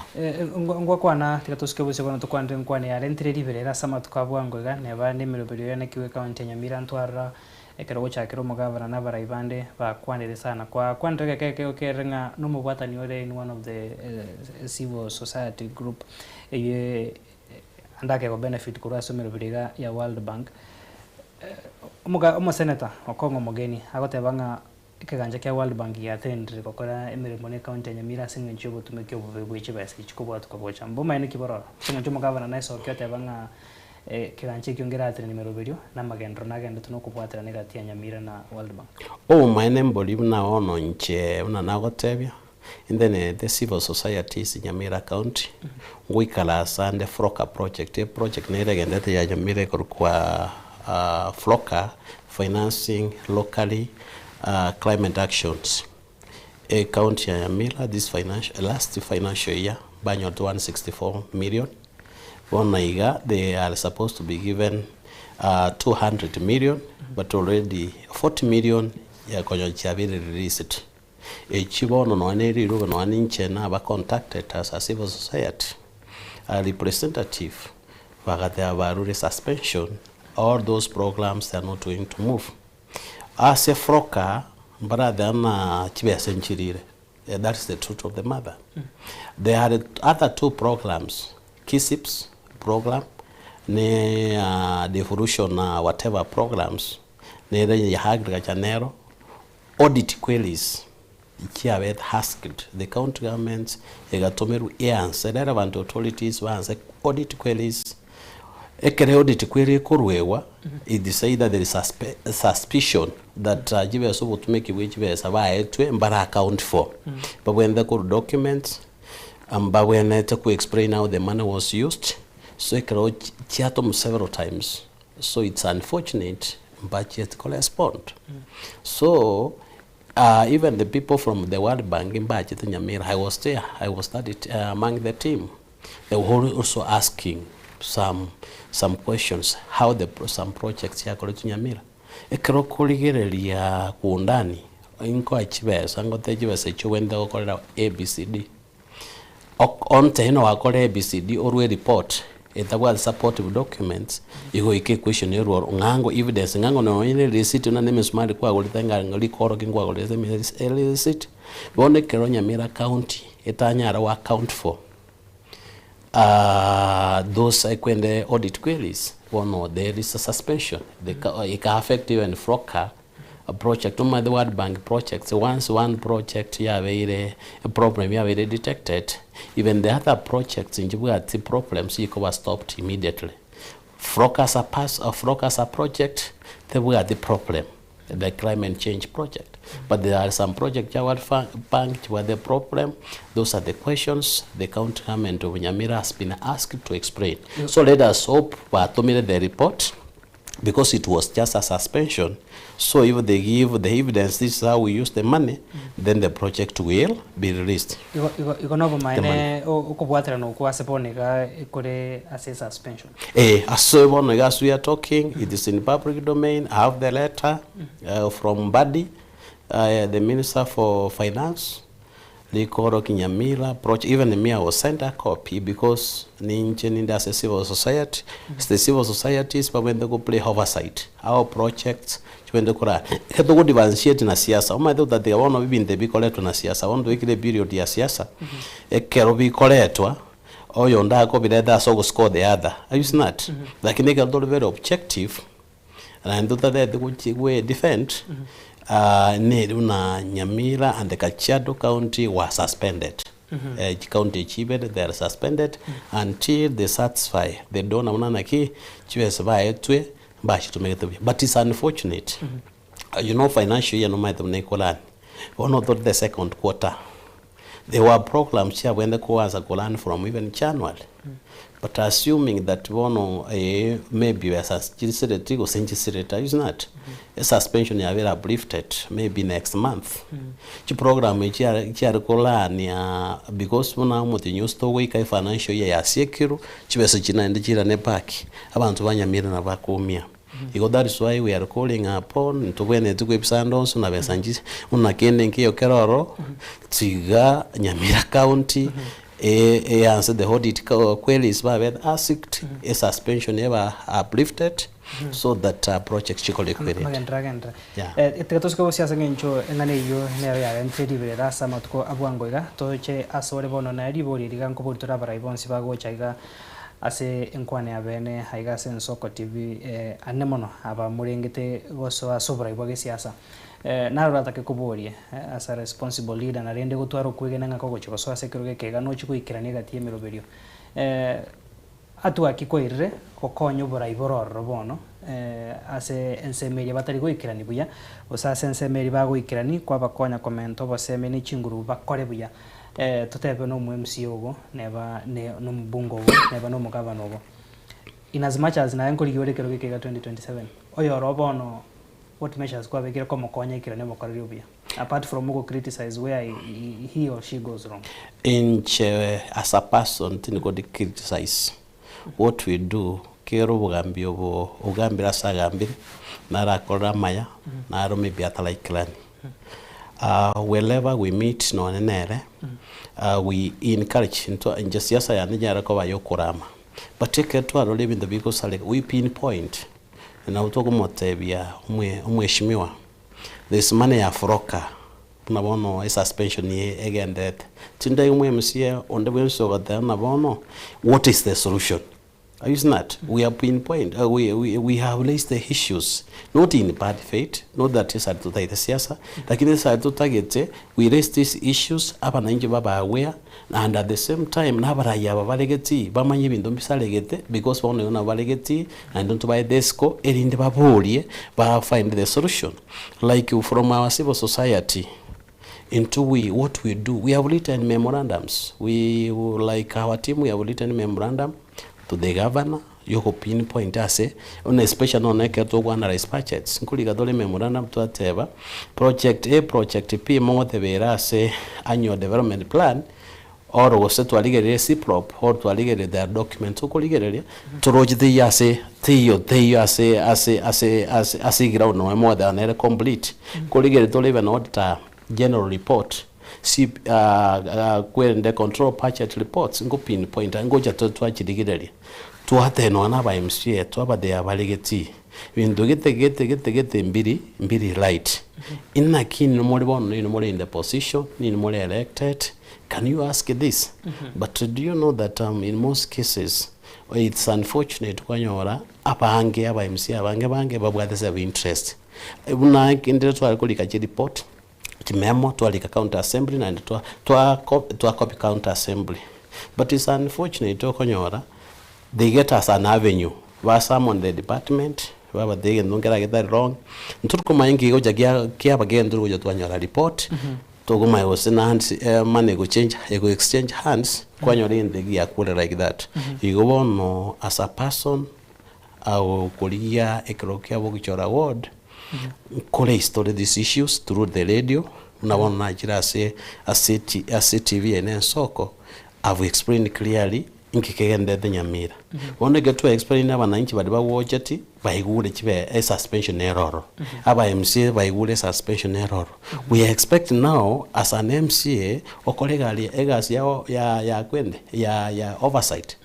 Ngwakwana, tiga tosuke bosio bono tokwanere nkwane yarentire riberera ase amatuko a bwango iga, neba nemeroberi oyo enekiwe ekaunti ya Nyamira ntwarora ekero gochakera omogavana na abarai bande bakwanire sana. Kwakwanire egeka ekego kerire ng'a nomobwatani ore in one of the civil society group eyio ande akego benefit korwa ase emeroberi iga ya World Bank. Omoga omoseneta Okong'o Omogeni agoteba ng'a Ekegancha kia World Bank giatenenire gokora emeremo ne County ya Nyamira ase engencho y'obotumeki obobe bwe chibesa echi kobwatuka gocha. Mbomaene ki bororo? Ase engencho omogavana naesokia oteba ng'a ekegancha ekio ngeratenenie emeroberio na amagenderero nagenderete nokobwaterana egati ya Nyamira na World Bank. Obomaene mbori buna bono inche buna nagotebia, inthe the civil societies in Nyamira County, ngoikara ase ande Froca project, eproject nere egenderete ya Nyamira ekorokwa Froca, Financing Locally Climate Actions, Ecounty ya Nyamira this financial, last financial year banyorete 164 million, bono iga they are supposed to be given 200 million but already 40 million yakonya chiabeire released. Echi bono nonya ne rirobe nonya ninche naba contacted as a civil society representative bagateba barure suspension all those programs they are not going to move. Ase froka mbarateba ng'a chibesa nchirire that is the truth of the matter. There are other two programs KISIPS program ne devolution whatever programs nere ya agriculture nero Audit queries chiabete asked the county governments egatomerwa eanse relevant authorities baanse audit queries ekere audit query ekorwegwa it is either there is suspicion that chibesa obotumeki bwe chibesa baetwe mbara account for babwenerete korwa documents mbabwenerete ko explain how the money was used so ekero chiatomwa several times So it's unfortunate mbachieti ko respond. So even the people from the World Bank mbachete Nyamira, I was there, I was that among the team. They were also asking some some questions how the some projects chiakoretwe Nyamira. Ekero okorigereria kwa undani, inkoa chibesa, ngote chibesa echio ogwenerete gokorera ABCD. Onte nowakora ABCD orwe report etabwati supportive documents igo goika equestion erwe ororo ng'a ngo evidence ng'a ngo nonye ne receipt buna ne emesumari kwagorete ng'a rikoroki nkwagorete ereceipt. Bono ekero Nyamira county etanyara go account for those ekwende audit queries bono there is a suspension eka affect even froka project omanyete World Bank projects once one project yabeire problem yabeire detected even the other projects nchibwati problems chikoba stopped immediately. Frock as a pers frock as a project tebwati problem the climate change project but there are some project chia World Bank chibwate problem those are the questions the county government of Nyamira has been asked to explain. So let us hope batomire the report because it was just a suspension so if they give the evidence this is how we use the money then the project will be released. Igo igo igo nobomaene okobwaterana okwo ase bono iga ekore ase suspension. Eh, ase bono iga as we are talking it is in public domain I have the letter from Mbadi the minister for finance Rikoro Kinyamira approach even me I was sent a copy because ninche ninde ase civil society, the civil societies babwenerete go play oversight our projects chibwenerete kora ekero togo differentiate na siasa omanyete gotatiga bono ebinto ebi bikoretwa na siasa bono twaikire eperiod ya siasa ekero bikoretwa oyonde akobireta ase ogo score the other are you seeing that? Lakini ekero tore very objective Naende totareti gochi gwe defend neri buna Nyamira and Kajiado county were suspended. Chicounty echi ibere they are suspended until they satisfy the donor buna naki chibesa baetwe mbachitumegete buya. But it's unfortunate you know financial year nomanyete buna ekorani bono tore the second quarter. There were programs chiabwenerete koansa ko run from even January but assuming that bono eh maybe besa chisireti gose nchisireti are you seeing that? E suspension yabeire uplifted maybe next month. Chiprogram echi chiare chiare kolania because buna omotienyi ose togoika efinancial year yasiekirwe, chibesa echi naende chirane back, abanto ba Nyamira nabo bakoumia. Igo that is why we are calling upon ntobwenereti kwebisa onsi na besa nchi buna kende nkeiyo kere ororo, tiga Nyamira county eanse the audit queries babe asked, esuspension ebe uplifted so that projects chikore equated. Amagenderero agenderere. Yeah. Tiga tosuke gose ase eng'encho eng'ana eyio nero yarentire riberera ase amatuko a bwango iga, toche asore bono naye ribori eri iga nkobori tore abarai bonsi bagocha iga Ase enkwana ya bene aiga ase Ensoko TV ane mono aba morengete gosoa ase oborai bwa gesiasa. Naro oratake koborie as a responsible leader na rende gotwara okwegena ng'a kogochia gosoa ase ekerogo eke iga nochie goikerania egati y'emeroberio. Hatua ki kwairire gokonya oborai bore ororo bono ase ensemo eria batari goikerani buya gose ase ensemo eria bagoikerani kwabakonya komenta obosemi ne chinguru bakore buya. Totebe na omo MCA ogo, neba ne nomobunge ogo, neba na omogavana ogo. In as much as naye nkorigia ore ekerogo eke iga 2027, oyoro bono what measures kwabekire komokonya aikeranie obokoreri obuya apart from ogo criticize where he he or she goes wrong? Inche as a person tindi kodi criticize, what we do kera obogambi obo ogambire ase agambire, narakorere amaya, naro maybe ataraikerani. Wherever we meet nonye nere, we encourage intwe inche siasa yane nyare koba ya okorama, but ekero twarora ebinto bigosareka we pinpoint, nabo tokomotebia omwe omweshimiwa there is money ya froka buna bono esuspension eye egenderete, tindaiga mwa MCA onde bwensi ogoteba buna bono what is the solution. Are you seeing that? We have pinpoint, we, we, we have raised the issues, not in bad faith, not that esari totagete siasa, lakini esari totagete, we raise these issues, abananchi babe aware, and at the same time, na abarai aba bare getii, bamanye ebinto mbisaregete, because bono igo nabo bare getii, naende ntobaete esiko, erinde baborie, ba find the solution. Like from our civil society, Intwe we what we do we have written memorandums we like our team we have written memorandum to the governor yoko pinpoint ase buna especially nonya ekero togo analyse budgets nkorika tore memorandum twateba project A project B mogotebera ase annual development plan or gose twarigereria CPROP or twarigereria their documents okorigereria toroche teiyo ase teiyo teiyo ase ase ase ase ase eground nonya mogoteba nere complete nkorigereria tore even auditor general report C kwerende control budget reports nko pinpoint ngocha twachirigereria twateba nonya na aba MCA twabatebia bare getii Ebinto gete gete gete gete mbiri mbiri right. Inaki inwe more bono inwe more in the position, inwe more elected, can you ask this? But do you know that in most cases it's unfortunate kwanyora abange aba MCA abange bange babwate self interest. Buna ekende tware korika chireport, chimemo twarika county assembly naende twa twa twa copy county assembly. But it's unfortunate okonyora They get us an avenue, ba summon the department, babatebia egento nkere getari wrong, ntori komanya nki gegocha kia kiaba kegento tori gocha twanyora report, tokomanya gose na hands money ego change ego exchange hands, kwanyora egento eki giakure like that. Igo bono as a person, agokorigia ekerogo kia bogichora ward, nkore history these issues through the radio, buna bono nachire ase ase ase TV eye na ensoko, I've explained clearly Inki kegenderete Nyamira? Bono ekero twa explain abananchi baria bagocheti baigure chibe esuspension ere ororo. Aba MCA baigure esuspension ere ororo. We expect now as an MCA okore egari egasi yao ya ya kwende ya ya oversight.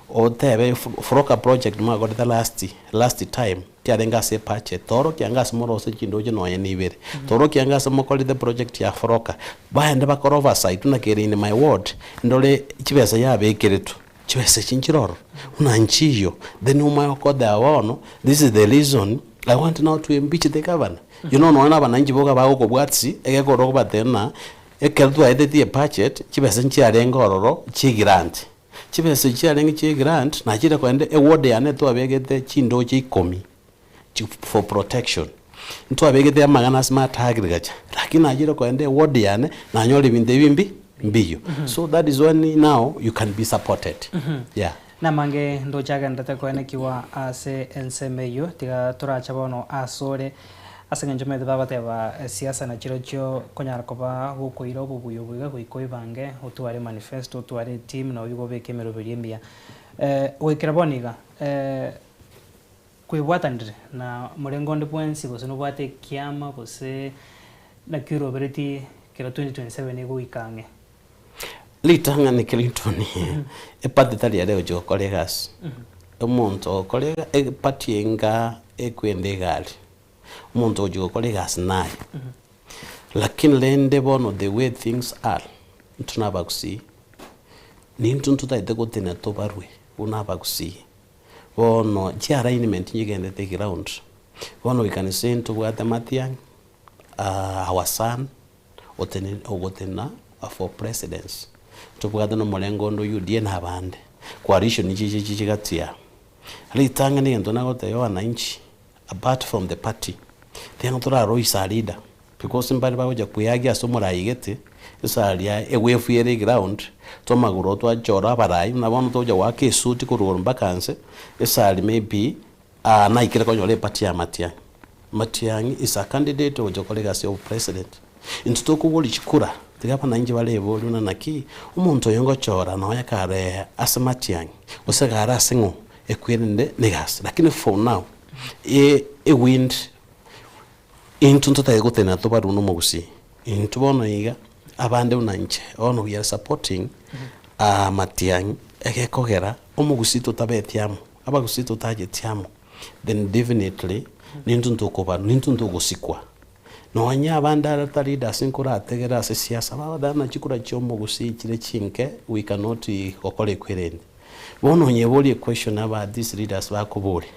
Otebe froka project mwakorete last last time tiarenge ase ebudget torokia anga ase morose chindoche nonye na ibere. Torokia anga ase mokorete project ya froka. Baende bakore oversight buna kere in my ward, ndore chibesa yabekeretwe, chibesa echi nchire ororo, buna nchiyo, then omanye okodea bono, this is the reason I want now to impeach the governor. You know nonya na abananchi boka bagokobwatisi, egekoro okobatebia ng'a ekero twaetetie ebudget, chibesa nchiarenge ororo chia egrant. Chibesa echi chiarenge chia egrant, nachire kogenda eward yane twabegete chindoche ikomi. for protection. Ntwabegete amang'ana ase smart agriculture, lakini nachire kogenda eward yane, nanyora ebinto ebi mbi. Mbiyo. So that is when now you can be supported. Yeah. Namange ndoche agenderete koenekigwa ase ensemo eyio, tiga torache bono asore, ase eng'encho omanyete bagoteba siasa nachirochio konyara koba gokoira obobuya obo iga goika oibange, otware manifesto, otware eteam, nabo igo obeke emeroberio emiya. Goikera bono iga, kwebwatanire na morengo onde bwensi gose nobwate ekiama gose naki orobereti kero 2027 egoika ang'e? Ritang'ani Clinton, eparty tari ere egochia gokora egasi. Omonto ogokora ega eparty enga ekwenda egari, omonto ogochia gokora egasi naye. Lakini rende bono the way things are, intwe na abagusii, nintwe ntotagete gotenena tobarwe buna abagusii. Bono chialignment nchigendete eground, bono we can say ntobwate Matiang'i, our son, otene ogotenena for presidency, ntobwate na omorengo onde o UDA na abande, coalition chiche chigatia. Ritang'ani egento nagotebia wananchi, apart from the party, tiga toraroise a leader. Because mbare bagocha kweagia ase omorai gete, ase aria ewefu ere eground, twamagoro twachora abarai buna bono togocha goaka esuti korwa igoro mpaka nse, ase aria maybe naikire konyora eparty ya Matiang'i. Matiang'i is a candidate ogocha gokora egasi ya obopresident. Intwe tokoboria chikura, tiga abananchi bareborie buna naki, omonto oyo ngochora nonya kare ase Matiang'i, gose kare ase ng'o, ekwerende na egasi. Lakini for now, ewind. Intwe ntotagete gotenena tobarwe nomogusii, intwe bono iga abande buna inche bono we are supporting Matiang'i egekogera omogusii totabeti amo, abagusii totacheti amo then definitely nintwe ntokobarwa, nintwe ntogosikwa. Nonye abande are leaders nkorategerere ase siasa bagoteba ng'a chikura chia omogusii chire chinke we cannot gokora ekwerende. Bono onyeborie equestion aba these leaders bakoboria,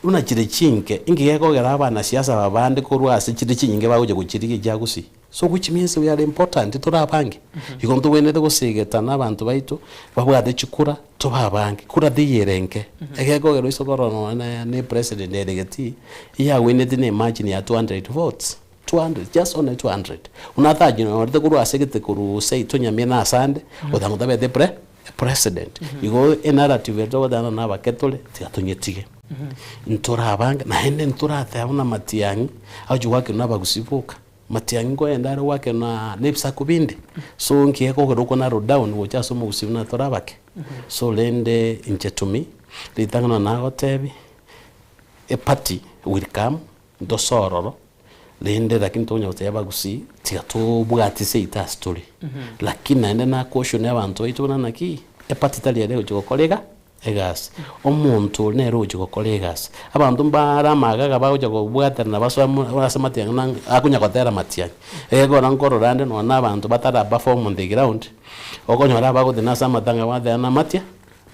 buna chire chinke, inki gekogera abanasiasa aba bande korwa ase chire chinyinge bagocha gochirigia chia gusii? So which means we are important tore abange. Igo ntobwenerete gosegeta na abanto baito babwate chikura tobe abange. Kura teiyo ere enke. Egekogera oise korora nonya na epresident ere getii, eyagwenerete na emargin ya 200 votes, 200, just only 200. Buna atachinyorete korwa ase egete korwa seito nyamira na asande, otanga otabete pre. President, igo enarrative ere togoteba na abake tore, tiga tonyetige. Ntore abange, naende ntorateba buna Matiang'i, agochia goakerwa na abagusii boka. Matiang'i nkoenda are goakerwa na na ebisaku binde. So nki gekogera oko narrow down gocha ase omogusii buna tore abake. So rende inche to me, ritang'ani nagotebia, eparty will come. Ntose ororo, rende lakini tokonya gotebia abagusii tiga tobwati seito ase tore. Lakini naende na caution abanto baito buna naki, eparty tari ere egochia gokora iga egasi. Omonto oria nere ogochia gokora egasi. Abanto mbare amagaga bagocha kobwaterana basoe mo ase matiang'i na akonya gotera matiang'i. Egekogera nkorora ande nonye na abanto batara perform on the ground, okonyora abagotena ase amatanga bagoteba na amatia.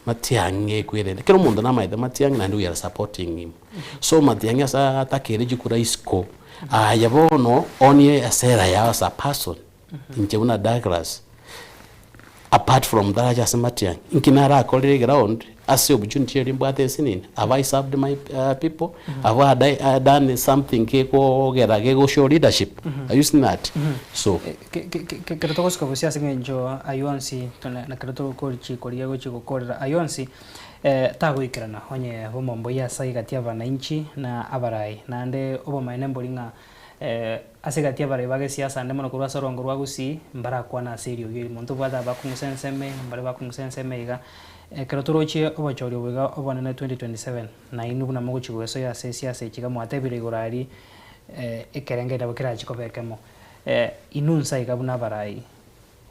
Matiang'i ekwerende, kera omonto namaete Matiang'i naende we are supporting him. So Matiang'i ase atakere chikura isiko, aye bono onie esera yao as a person, inche buna Douglas, apart from tarache ase Matiang'i, inki narakorere eground ase opportunity eria mbwate ensinini, have I served my people, have I done something gekogera gegoshow leadership, are you seeing that? So. Ekero togosuka bosio ase engencho ayio onsi, na ekero togorichikwa riria gochia gokorera ayio onsi, tagoikerana onye bomomboyia ase egati y'abananchi na abarai. Naende obomaene mbori ng'a ase egati y'abarai ba gesiasa ande mono korwa ase orongo rwa Gusii, mbarakwane ase eriogi erimo. Ntobwate abakong'usa ensemo eye, mbare bakong'usa ensemo eye iga. Ekero torochie obochori obo iga obonene 2027, nainwe buna mogochia goesoyia ase esiasa echi iga mwatebire igoro aria, ekerengo nabo kerachie koba ekemo. Inwe inse aiga buna abarai,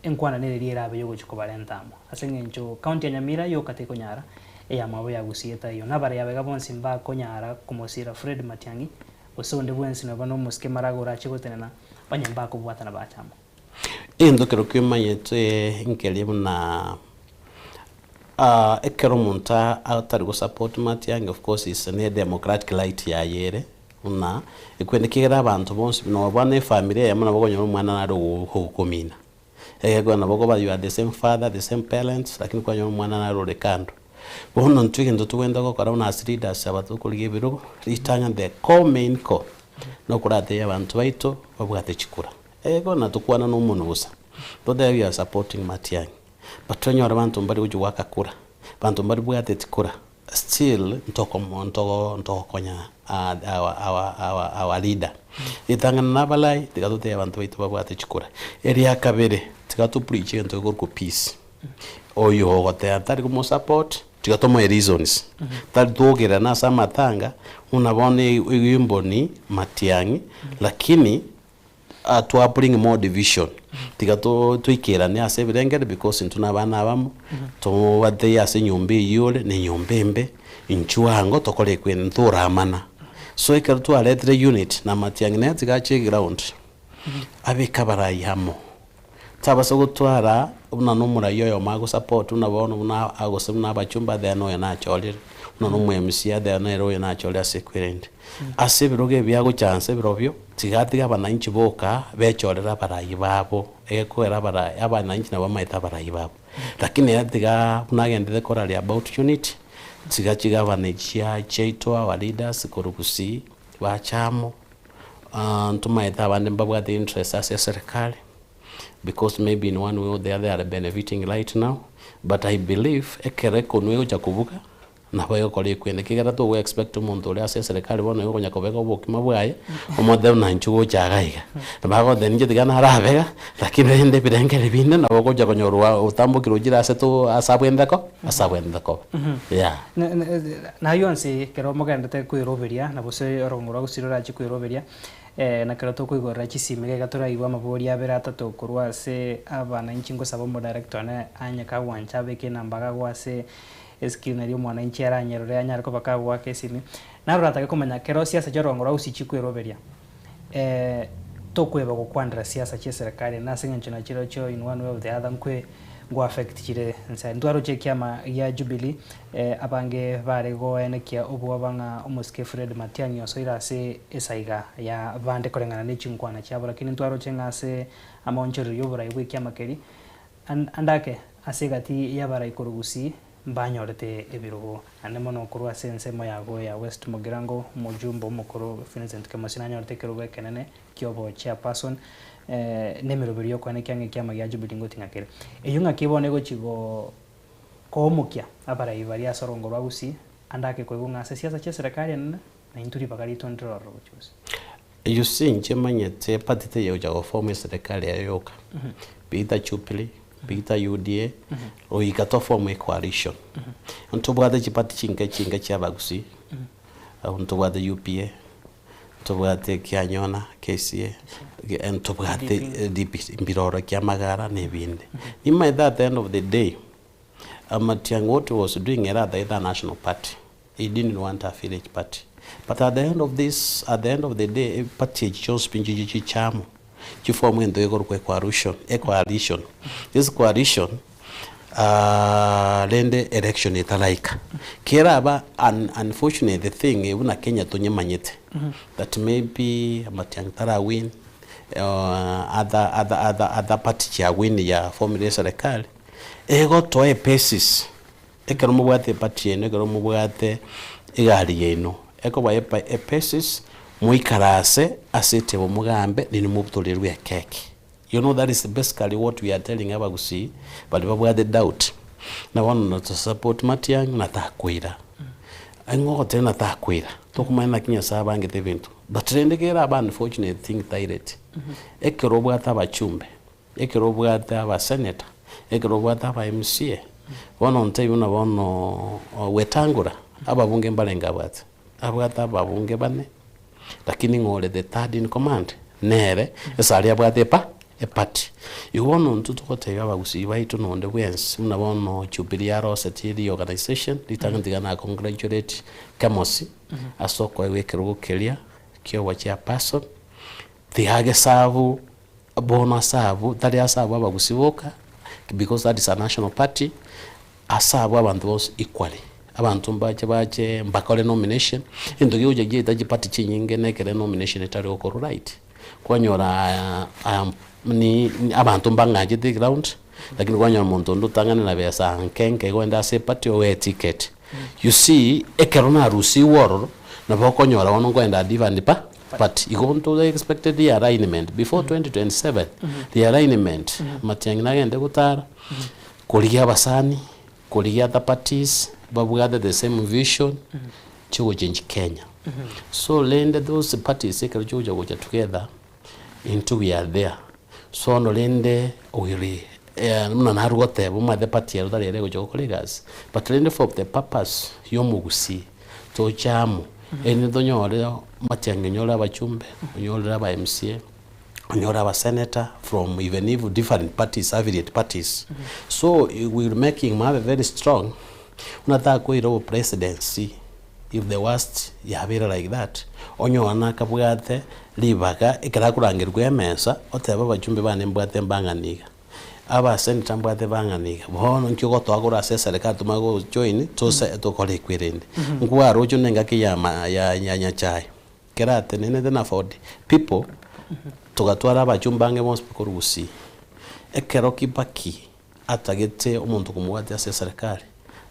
enkwana nereria erabe y'ogochia kobarenta amo. Ase eng'encho county ya Nyamira yoka tekonyara, eyamwabo ya Gusii etaiyo. Na abarai aba iga bonsi mbakonyara komosira Fred Matiang'i, gose onde bwensi noba nomosike maraga orache gotenena, onye mbakobwatana bache amo. Egento ekero kiomanyete nkeria buna ekero omonto atari go support Matiang'i of course is ne democratic right yaye ere. Buna ekwende ekiagera abanto bonsi buna oba ne efamiri eyemo nabo okonyora omwana nare ogokomina. Egekogera nabo okoba you are the same father, the same parents, lakini kwanyora omwana nare ore kando. Bono intwe egento tobwenerete gokora buna as leaders aba tokorigia ebirogo, ritang'ani the core main core, nokoratebia abanto baito babwate chikura. Egekogera natokwana na omonwe bosa. Totebe we are supporting Matiang'i but tonyore abanto mbari gochia goaka kura, abanto mbari bwateti kura still ntokomo ntogo ntogokonya our our our our leader. Ritang'ani nabalai tiga totebie abanto baito babwate chikura. Eria kabere, tiga to preach egento gekorokwa peace. Oyo ogoteba tari komosupport, tiga tomoe reasons. Tari twogerana ase amatanga, buna bono egimboni matiang'i, lakini twa bring more division. Tiga to toikerane ase ebirengeri because intwe na abana abamo, tobatebie ase enyomba eywo ore, na enyomba embe, inchuo ango tokore ekwende ntoramana. So ekero twaretire unity na matiang'i nere tiga ache eground, abeke abarai amo. Tabasa gotwara buna nomorai oyomo agosupport buna bono buna gose buna abachumba then oyo nachorire, buna nomo MCA then nere oyo nachorire ase ekwerende. Ase ebirogo ebi agochansa ebirobio, tiga atige abananchi boka bechorere abarai babo, egekogera abarai abananchi nabo bamaete abarai babo. Lakini ere tiga buna agenderete koraria about unity, tiga chigavana echi chia chiaito our leaders korwa gusii bache amo. Ntomaete abande mbabwate interest ase eserekari because maybe in one way or the other they are benefiting right now but I believe ekero ekonwa egocha kobuga nabo egokora ekwende ekiagera togo expect omonto ore ase eserekari bono igo okonya kobega obokima bwaye omotebe buna inchuo gocha iga iga. Nabo agoteba inche tiga narabega lakini rende ebirengererio binde nabo ogocha konyorwa otambokire ochire ase to ase abwenerete ko ase abwenerete koba yeah. Nayio onsi ekero mogenderete koiroberia, na gose orogongo rwa gusii rorachie koiroberia, na ekero tokoigorera chisimi iga iga toraigwe amabori abere atato korwa ase abananchi ngosaba omodirector one anye kagwancha abeke enamba agagwa ase escreen eria omwananchi aranyerore anyare koba kagoaka esimi. Naro oratake komanya kero siasa chia orogongo rwa gusii chikoiroberia, tokweba gokwanera siasa chia eserekari na ase eng'encho nachirochio in one way or the other nkwe ngo affect chire nse. Ntwaroche ekiama gia Jubilee abange bare goenekia obwoba ng'a omosike Fred Matiang'i osoire ase esaiga ya bande koreng'ana ne chinkwana chiabo lakini ntwaroche ng'a ase amaonchorerio y'oborai bw'ekiama keria ande ake ase egati y'abarai korwa Gusii mbanyorete ebirogo naende mono korwa ase ensemo yago ya West Mugirango omojumbe omokoro Vincent Kemosi nanyorete ekerogo ekenene kiobo chairperson nemeroberio yokoenekia ng'a ekiama gia Jubilee ngoting'a kere. Eyio ng'aki bono egochi go koomokia abarai baria ase orongo rwa Gusii ande ake koigwa ng'a ase siasa chia eserekari enene na intwe ribaga riaito ndire ororo gochia gose. You see inche manyete eparty teiyo egocha go form eserekari yaye yoka, be it Jubilee, be it UDA, goika to form a coalition. Ntobwate chiparty chinke chinke chia abagusii, ntobwate UPA, Ntobwate Kianyona, KCA, ntobwate DP, Mbiroro, Kiamagara na ebinde. Nimaete at the end of the day, Matiang'i what he was doing ere atagete a national party, he didn't want a village party. But at the end of this, at the end of the day, eparty echi chionsi pi nchichio chichamo, chiform egento gekorokwa ecoalition, ecoalition. This coalition, rende election etaraika, keraba an unfortunate thing buna Kenya tonyemanyete, that maybe Matiang'i tara win, other other other other party chia win ya formire eserekari, egotoa ebasis, ekero mobwate eparty yaino ekero mobwate egari yaino, ekoba epa ebasis, moikarase ase etable mogambe nainwe mobutorerwe ekeki. You know that is basically what we are telling abagusii baria babwate doubt na bono na to support Matiang'i na takoira. Ang'e ogoteba na takoira tokomanya naki Nyasaye abangete ebinto but rende kera abe unfortunate thing taireti. Ekero obwate abachumbe, ekero obwate abasenator, ekero obwate aba MCA, bono ntebie buna bono Wetangula ababunge mbarenge abwate, abwate ababunge bane. Lakini ng'o ore the third in command? Nere, ase aria abwate epa eparty. Igo bono intwe togotebia abagusii baito na onde bwensi buna bono Jubilee yarosetie reorganization, ritang'ani tiga na congratulate Kemosi ase okoegwa ekerogo keria kia obo chairperson, tiga agesabu bono ase abwo, tari ase abwo abagusii boka because that is a national party, Ase abwo abanto bonsi equally, abanto mbache bache mbakore nomination, egento kegocha giaeta chiparty chinyinge na ekere nomination etari gokorwa right, kwanyora ni abanto mbang'achete eground, lakini kwanyora omonto onde otang'anire na besa nke nke igo aende ase eparty owe eticket. You see, ekero narusiwe ororo, nabo okonyora bono nkoenda a different pa. But igo nto expected realignment before 2027, realignment, Matiang'i nagende gotara, korigia abasani, korigia other parties, babwate the same vision, chigo change Kenya. So rende those parties ekero chigocha gocha together, intwe we are there. Sono rende will buna narwa goteba omanyete party ero tari ere egocha gokora egasi, but rende for the purpose ya omogusii, toche amo, erinde tonyore Matiang'i onyore abachumbe, onyorere aba MCA, onyore aba senator from even if different parties, affiliate parties. So we will make him abe very strong, buna takoira obopresidency if the worst yabeire like that, onyore nakabwate ribaga ekero akorangerigwa emesa, otebe abachumbe bane mbwate mbang'ani iga, aba senator mbwate bang'ani iga, bono nki ogotoa korwa ase eserekari tomanye go join tose tokore ekwe rende. Nkwaroche buna engaki ya ma ya ya Nyachae, ekero atenenete na Ford people, togatwara abachumbe ang'e bonsi pi korwa Gusii. Ekero Kibaki atagete omonto komobwatia ase eserekari,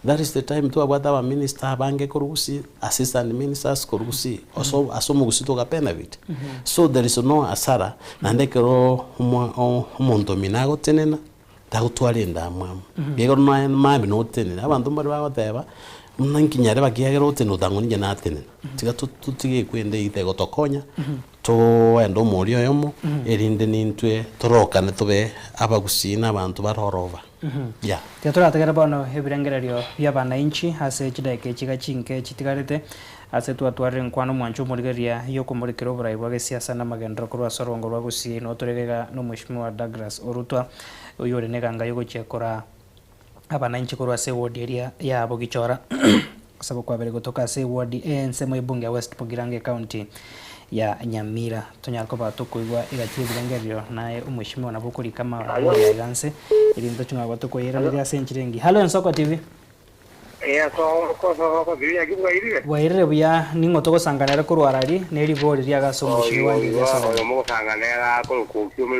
that is the time twabwate abaminister abange korwa Gusii, assistant ministers korwa Gusii, ase ase omogusii toga benefit. So there is no hasara, naende ekero omo omonto omino agotenena, tagotwara endamwamu. Ekero naye mambia notenene, abanto mbare bagoteba, buna nki nyarebe ekiagera otenene otang'u ninche natenena. Tiga totige ekwende eywo tegotokonya, toende omoria oyomo, erinde nintwe torokane tobe abagusii na abanto bare all over. Yeah. Tiga torategere bono ebirengererio bi'abanainchi ase chidaeka echi iga chinke chitigarete, ase twatwarire enkwana omwancho omorigereria y'okomorikera oborai bwa gesiasa na amagenderero korwa ase orongo rwa Gusii. Noo tore iga n'Omweshimiwa Douglas Orutwa, oyio ore neganga y'ogochia koraa abanainchi korwa ase eward eria ya Bogichora ase gokwabera gotoka ase eward ensemo y'ebunge ya West Mugirango ecounty ya Nyamira. Tonyare koba tokoigwa egati y'ebirengererio naye omweshimiwa nabo okorika amabori aiga nse erinde toching'aye koba tokoyeraneria ase enchera engiya. Hallo Ensoko TV. Bwairire buya, ning'o togosangana ere korwa arari ne ribori riago ase omweshimiwa Ndindi ase Oyo obomo. mogosangana ere akorokwa Okioma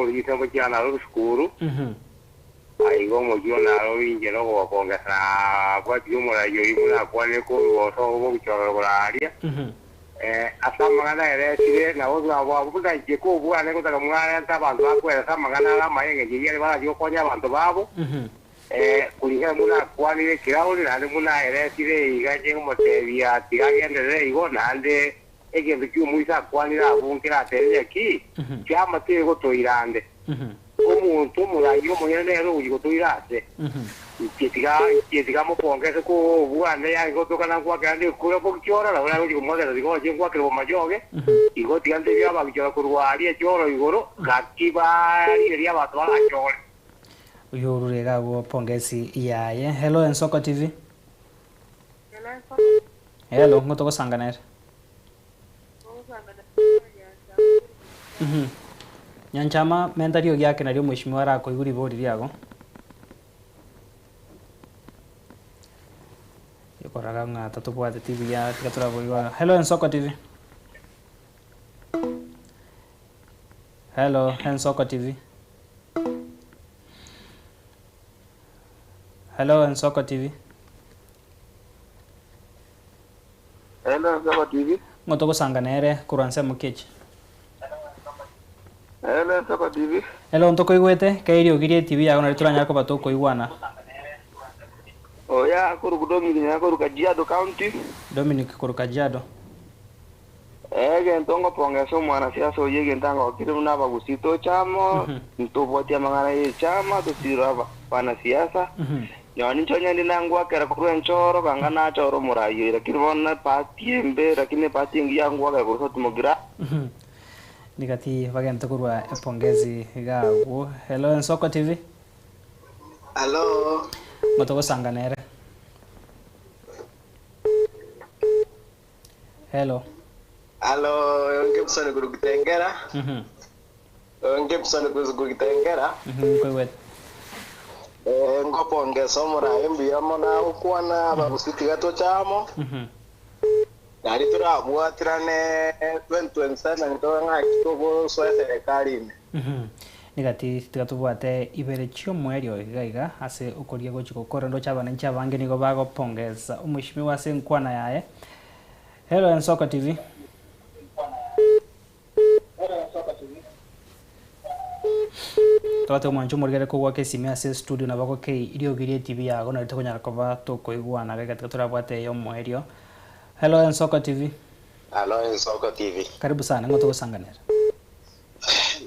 risembo chia naro rusukuru. Aiga omochie one naro inche nokobakongesa na bwatirie omoraia oyio buna akwanire korwa ase obogichororo igoro aaria. Ase amang'ana aeresire, nabo bwabo buna inche kobua gotaka mwarente abanto bakweresa amang'ana are amaya engencho eyio are barachie gokonya abanto babo. Kuringana buna akwanire ekirauri, naende buna aeresire iga inche nkomotebia tiga agenderere igo, naende egento ki'omoisa akwanire abwo nkeratebe ng'aki, Chiama tegotoira ande. Omonto omoraai omonyene nere ogochia gotoira aase. Inche tiga, inche tiga mopongese kobua ande yange gotoka na nkwakera nde ekura bogichora, nabo naye gochia komwakera tiga oche nkwakere bomachoge. Igo tiga ntebie abagichora korwa aria echoro igoro, gaki barigererie abanto barachore. Oyio orure iga agwo pongesi yaye. Hello Ensoko TV. Hello, ng'o togosangana ere? Nyanchama, menta riogi ake nario omweshimiwa arakoigwe ribori riago. Ekoraga ng'a tatobwateti buya tiga toraboigwa. Hello Ensoko TV. Hello Ensoko TV. Hello Ensoko TV. Hello Ensoko TV. Ng'o togosanga nere korwa nsemo ki echi? Hello Ensoko TV. Hello ntokoigwete, kei eriogi rie TV yago nario toranyare koba tokoigwana. Oyo akorokwa Dominic naye akorwa Kajiado County. Dominic korwa Kajiado. Egento ngopongesa omwanasiasa oyio egento angokire buna abagusii toche amo, ntobwatie amang'ana y'echama, tosire aba abanasiasa. Nonye ninche onye ndi nangwakera korwa enchoro, kanga nachore omorai oyo, lakini bono nebahati embe, lakini ebahati engiya angwakera korwa South Mugirango. Nigati bagente korwa epongezi iga agwo. Hello Ensoko TV. Hallo. Ng'o togosanga nere? Hello. Hallo, oyo Gibson korwa Kitengela. Oyo Gibson korwa Kitengela. Nkoigwete. Eh, ngopongesa omoraia mbuya mono agokwana abagusii tiga toche amo. Nari torabwaterane 2027 tore ng'aki togosoa eserekari ime. Nigati tiga tobwate ibere chi'omoerio iga iga ase okoria gochia gokora ndoche abananchi abange nigo bagopongeza omweshimiwa ase enkwana yaye. Hello Ensoko TV. Tobate omwancho omorigere kogwaka esimi ase estudio nabo gokei riogi rie TV yago nario tokonyara koba tokoigwana iga tiga torabwate eye omoerio. Hello Ensoko TV. Hello Ensoko TV. Karibu sana, ng'o togosanganera?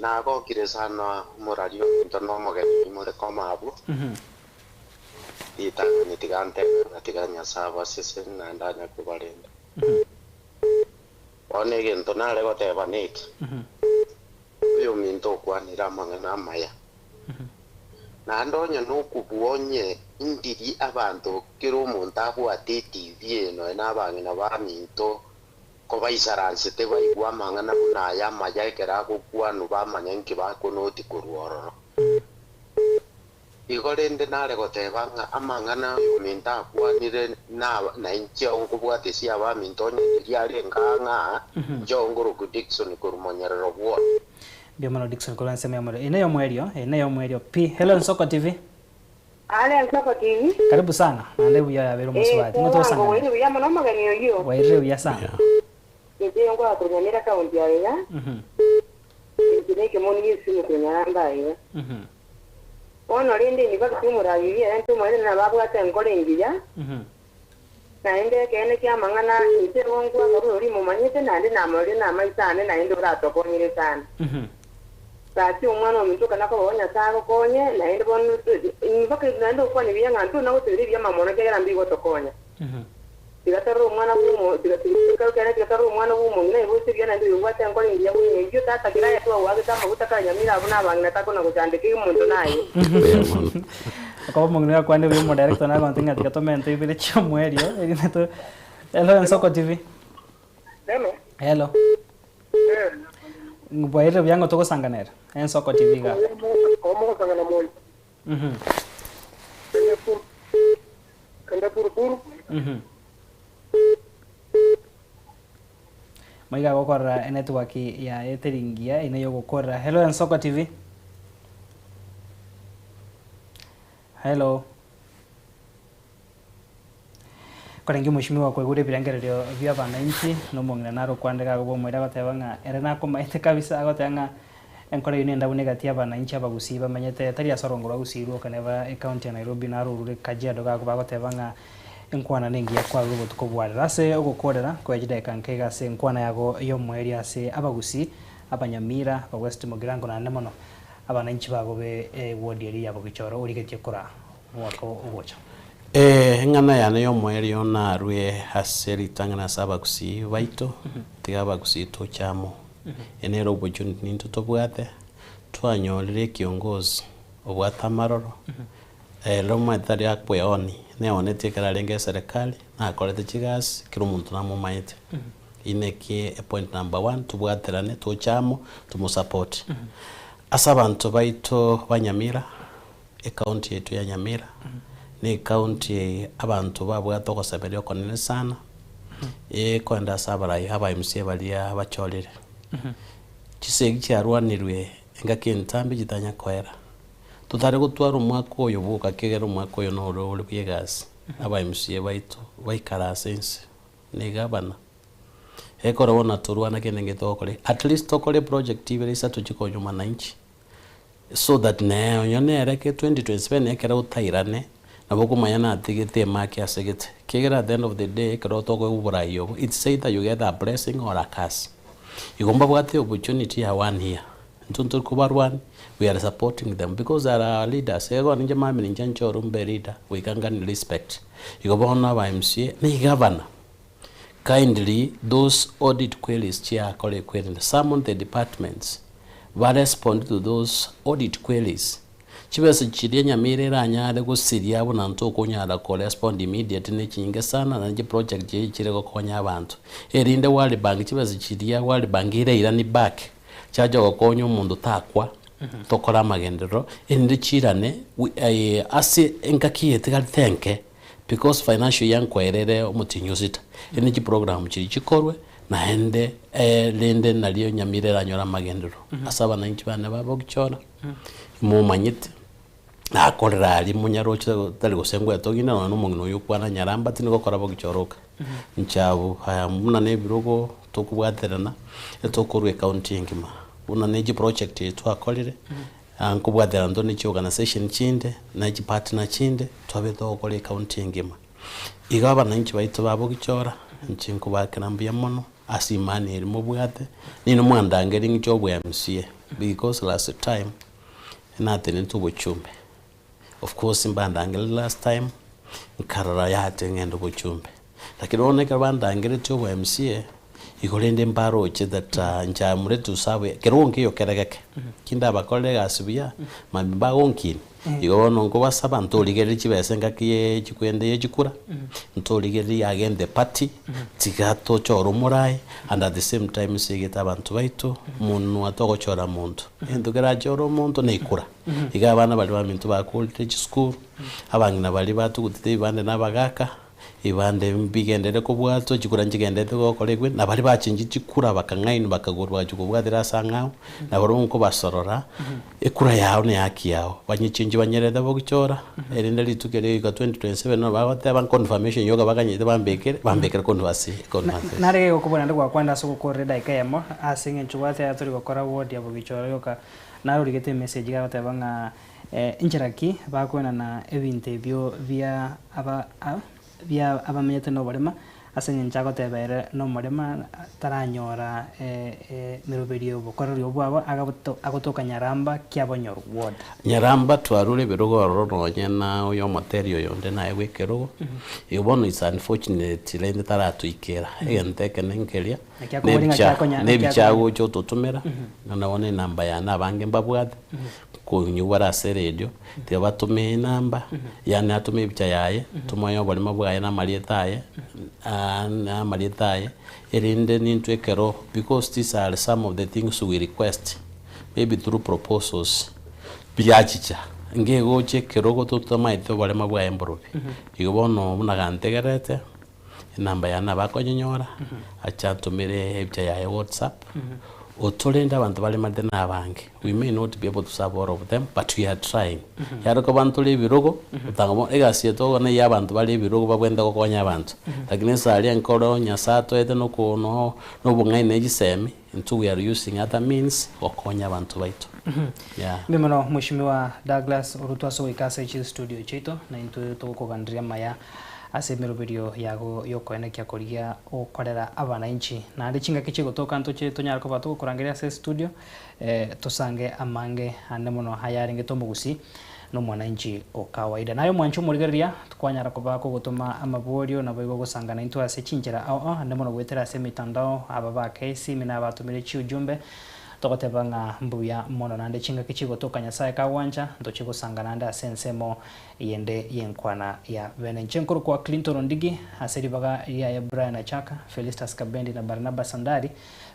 Nagokire sana omorari ominto na omogeni more koma abwo. Ritang'ani tiga ntebe ng'a tiga Nyasae abaseseni naende anya kobarenda. Bono egento nare goteba neki, oyominto okwanire amang'ana amaya, naende onye nokobua onye ndiri abanto kera omonto abwate eTV eye nonya na abang'ina baminto kobaisaransete baigwe amang'ana buna aya amaya ekero agokwanwa bamanya inki bakonoti korwa ororo. Igo rende nare goteba ng'a amang'ana oyominto akwanire na inche nkobwatesia abaminto onye ndiria arenge ang'aa, inche ngorokwa Dickson korwa Monyerero bwone. Mbuya mono Dickson korwa ensemo ya Monyerero. Eye neyomoerio, eye neyomoerio pi. Hello Nsoko TV. Are Nsoko TV. Karibu sana, naende buya yabeire Eh, omosubati. Nigo bwango togosanganera. bwaire buya mono omogeni oyio. Bwairire buya sana. Inche nkwa korwa Nyamira county aiga. Inche nekemoni gi'esimo korwa Nyaramba aiga. Bono rende inwe bagachia omoragia ere ntomaete nabo abwate enkoro engiya, naende ekeene ki'amang'ana, inche nigo nkwaka buna oria momanyete, naende namororire namaiso aane, naende oratokonyire sana. Gaki omwana ominto okana koba o Nyasae agokonye, naende bono mpaka naende okwane buya ng'a ntona gotebera ebiama mono ekiagera mbigotokonya. Tiga torore omwana bw'omo, tiga, tiga, ekero kiane tiga torore omwana bw'omong'ina oiboise buya naende oyobwate enkoro engiya buna eyio, tata kera aye twagoagete amaguta kare nyamira abwo na abang'ina takona gochandeka omonto naye. Okoba omong'ina oyo akwane buya omodirector nagonte ng'a tiga tomente ibere chi'omoerio erinde to Hello Ensoko TV. Hello. Hello. Eh. Bwairire buya ng'o togosanganera Ensoko TV igaa. Omogosangana moyo. Kende buruburu. Moiga agokorera enetwork yaye teri ngiya eye neye ogokorera. Hello Ensoko TV. Hello. Korenge omweshimiwa kwaigure ebirengererio bia abananchi na omong'ina naro okwandeka agoba omoerio agoteba ng'a ere nakomaete kabisa agoteba ng'a enkoro eyio nendabuna egati ya abananchi abagusii bamenyete tari ase orongo rwa Gusii rwoka neba ecounty ya Nairobi naro orure Kajiado gakoba agoteba ng'a enkwana nengiya kwarure obotuko bwarero ase ogokorera koe chidakika nke iga ase enkwana yago yomoerio ase abagusii abanyamira aba West Mugirango naende mono abananchi bago be eward eria ya Bogichoro origetie koraa omwaka ogocha. Eng'ana yane y'omoerio narue ase ritang'ani ase abagusii baito, tiga abagusii toche amo. Eye nere opportunity nintwe tobwate, twanyorire ekiongozi obwate amaroro, ere omanyete tari akweoni, neonetie ekero arenge eserekari, nakorete chigasi, kera omonto namomaete. Ineki epoint number one, tobwaterane toche amo, tomosupport. Ase abanto baito ba Nyamira, Ecounty yaito ya Nyamira ne ecounty abanto babwate ogosemeria okonene sana, ekoenda ase abarai aba MCA baria bachorire. Chisegi chiarwanirwe engaki entambe chitanya koera. Totare gotwara omwaka oyo bwoka ekiagera omwaka oyo noro ore bwa egasi, aba MCA baito baikare ase ense na egavana. Ekero bono torwana kende nge togokora, at least tokore eproject ibere isato chikonya omwananchi. So that nere onye nere ke 2027 ekero otairane nabo okomanya natigete emaki ase gete. Ekiagera at the end of the day ekero tokoegwa oborai obo it's either you get a blessing or a curse. Igo mbabwate opportunity ya one year, intwe ntori kobarwania we are supporting them because they are our leaders. Iga bono inche mambia ninche nchore mbe leader goika nganie respect. Igo bono aba MCA na egavana kindly those audit queries chiakora ekwerende summon the departments ba respond to those audit queries chibesa chiria nyamira eranyare gosiria buna ntokonyara ko respond immediately ne chinyinge sana naende chiproject chiria chire gokonya abanto erinde World Bank chibesa chiria World Bank irairani back chiacha gokonya omonto takwa tokore amagenderero erinde chiirane ase engaki eye etigarete enke. Because financial year nkoerere omotienyi o sita, erinde chiprogram chiria chikorwe naende rende nario Nyamira eranyore amagenderero ase abananchi bane ba Bogichora, momanyete, nakorera aria monyaroche tari gose ngwetogia nonya na omong'ina oyio okwana Nyaramba tindi gokora Bogichora oka, inche abwo aya buna na ebirogo tokobwaterana, etokorwa ecounty engima, buna ne chiproject eye twakorire. Nkobwatera intwe ne chiorganisation chinde, na chipartner chinde, twabe togokora ecounty engima. Igo abananchi baito babogichora, inche nkobakera mbuya mono, ase imani eria mobwate, nino mwandangeria ng'iche obwa MCA, because last time, natenenete obochumbe, of course mbandangeretie last time, nkarora yate ng'ende obochumbe. Lakini bono ekero bandangeretie obwa MCA, igo rende mbaroche that inche am ready to serve ekerogo nkeiyo kere geke, ki ndabakorere egasi buya, mambia mbagonkini. Igo bono nkobasaba ntorigereria chibesa engaki ye chikwende ye chikura, ntorigereria agende party, tiga tochore omorae and at the same time segete abanto baito, monwa togochora monto, egento kerachore omonto na ekura. Iga abana baria baminto bakorire chisukuru, abang'ina baria batugutete ebibande na abagaka, Ebibande mbigenderere kobwatwa, chikura nchigenderete gokora ekwe, na baria bachenchire chikura bakang'ainwa bakagorwa bagachia kobwatera ase ang'ao, nabarobwo nkobasorora, ekura yao na ehaki yao, banyechenchie banyerete bogichora, erinde rituko erio goika 2027 nabo bagoteba confirmation yoka bakanyete bambekere, bambekere converse confirmation. Nare gegokobua naende gwakwanire ase ogokorera edaika eyemo, ase eng'encho gwateba tori gokora ward ya bogichora yoka, naro origete emessage iga agoteba ng'a Inchera ki bakoenana ebinto ebio bia aba bia abamenyete noborema, ase engencho agoteba ere nomorema taranyora emeroberio y'obokoreri obwabo agotoka Nyaramba kiabonyoru ward. Nyaramba twarure ebirogo ororo nonye na oyo omoteri oyo onde naye bw'ekerogo, igo bono it's unfortunate rende taratoikera, egento ekene nkeria, Naki akobori ng'a kiakonya- nebicha agocha ototomera, na bono enamba yane abange mbabwate, Konyigwa bare ase eredio, tiga batome enamba, yaani atome ebicha yaye, tomoe oborimo bwaye na amarieta aye, na amarieta aye, erinde nintwe ekero, because these are some of the things we request, maybe through proposals, biachicha, ngegocha ekerogo totamaete oboremo bwaye mborobi. Igo bono buna gantegererete, enamba yane nabo akonyenyora, ache antomere ebicha yaye whatsapp, otorende abanto baremarete na abange, we may not be able to serve all of them but we are trying. Ekiagera koba ntore ebirogo, otanga bono egasi eye togokora na eya abanto bare ebirogo babwenerete gokonya abanto, lakini esari enkoro Nyasaye atoete na oko no na obong'aini na chisemi, intwe we are using other means gokonya abanto baito, yeah. Mbuya mono Mheshimiwa Douglas Oruto ase ogoika ase chistudio chiaito, na intwe togokoganderia amaya Ase emeroberio yago y'okoenekia korigia gokorera abanainchi. Naende chingaki chigotoka ntoche tonyare koba togokorangeria ase estudio, tosange amange ande mono ayarengete omogusii na omwananchi o kawaida. Naye omwanchi omorigereria, twanyara koba kogotoma amaborio naboigo gosanga naintwe ase chinchera ao ao ande mono goetera ase emitandao, aba ba KC na abatomire chiujumbe, togoteba ng'a mbuya mono. Naende chingaki chigotoka Nyasae kagwancha, ntoche gosanga naende ase ensemo Eyende y'enkwana ya bene. Inche nkorokwa Clinton Ondigi, ase ribaga riaye Brian Achaka, Felistus Kabendi na Barnabas Ondari,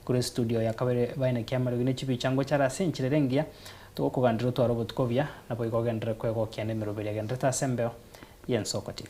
korwa estudio ya kabere baine kiamariogi ne chibicha ngochare ase enchera ere engiya, togokogandera otware obotuko obuya, naboigo ogenderere kwegokia nemeroberi egendererete ase embeo y'Ensoko TV.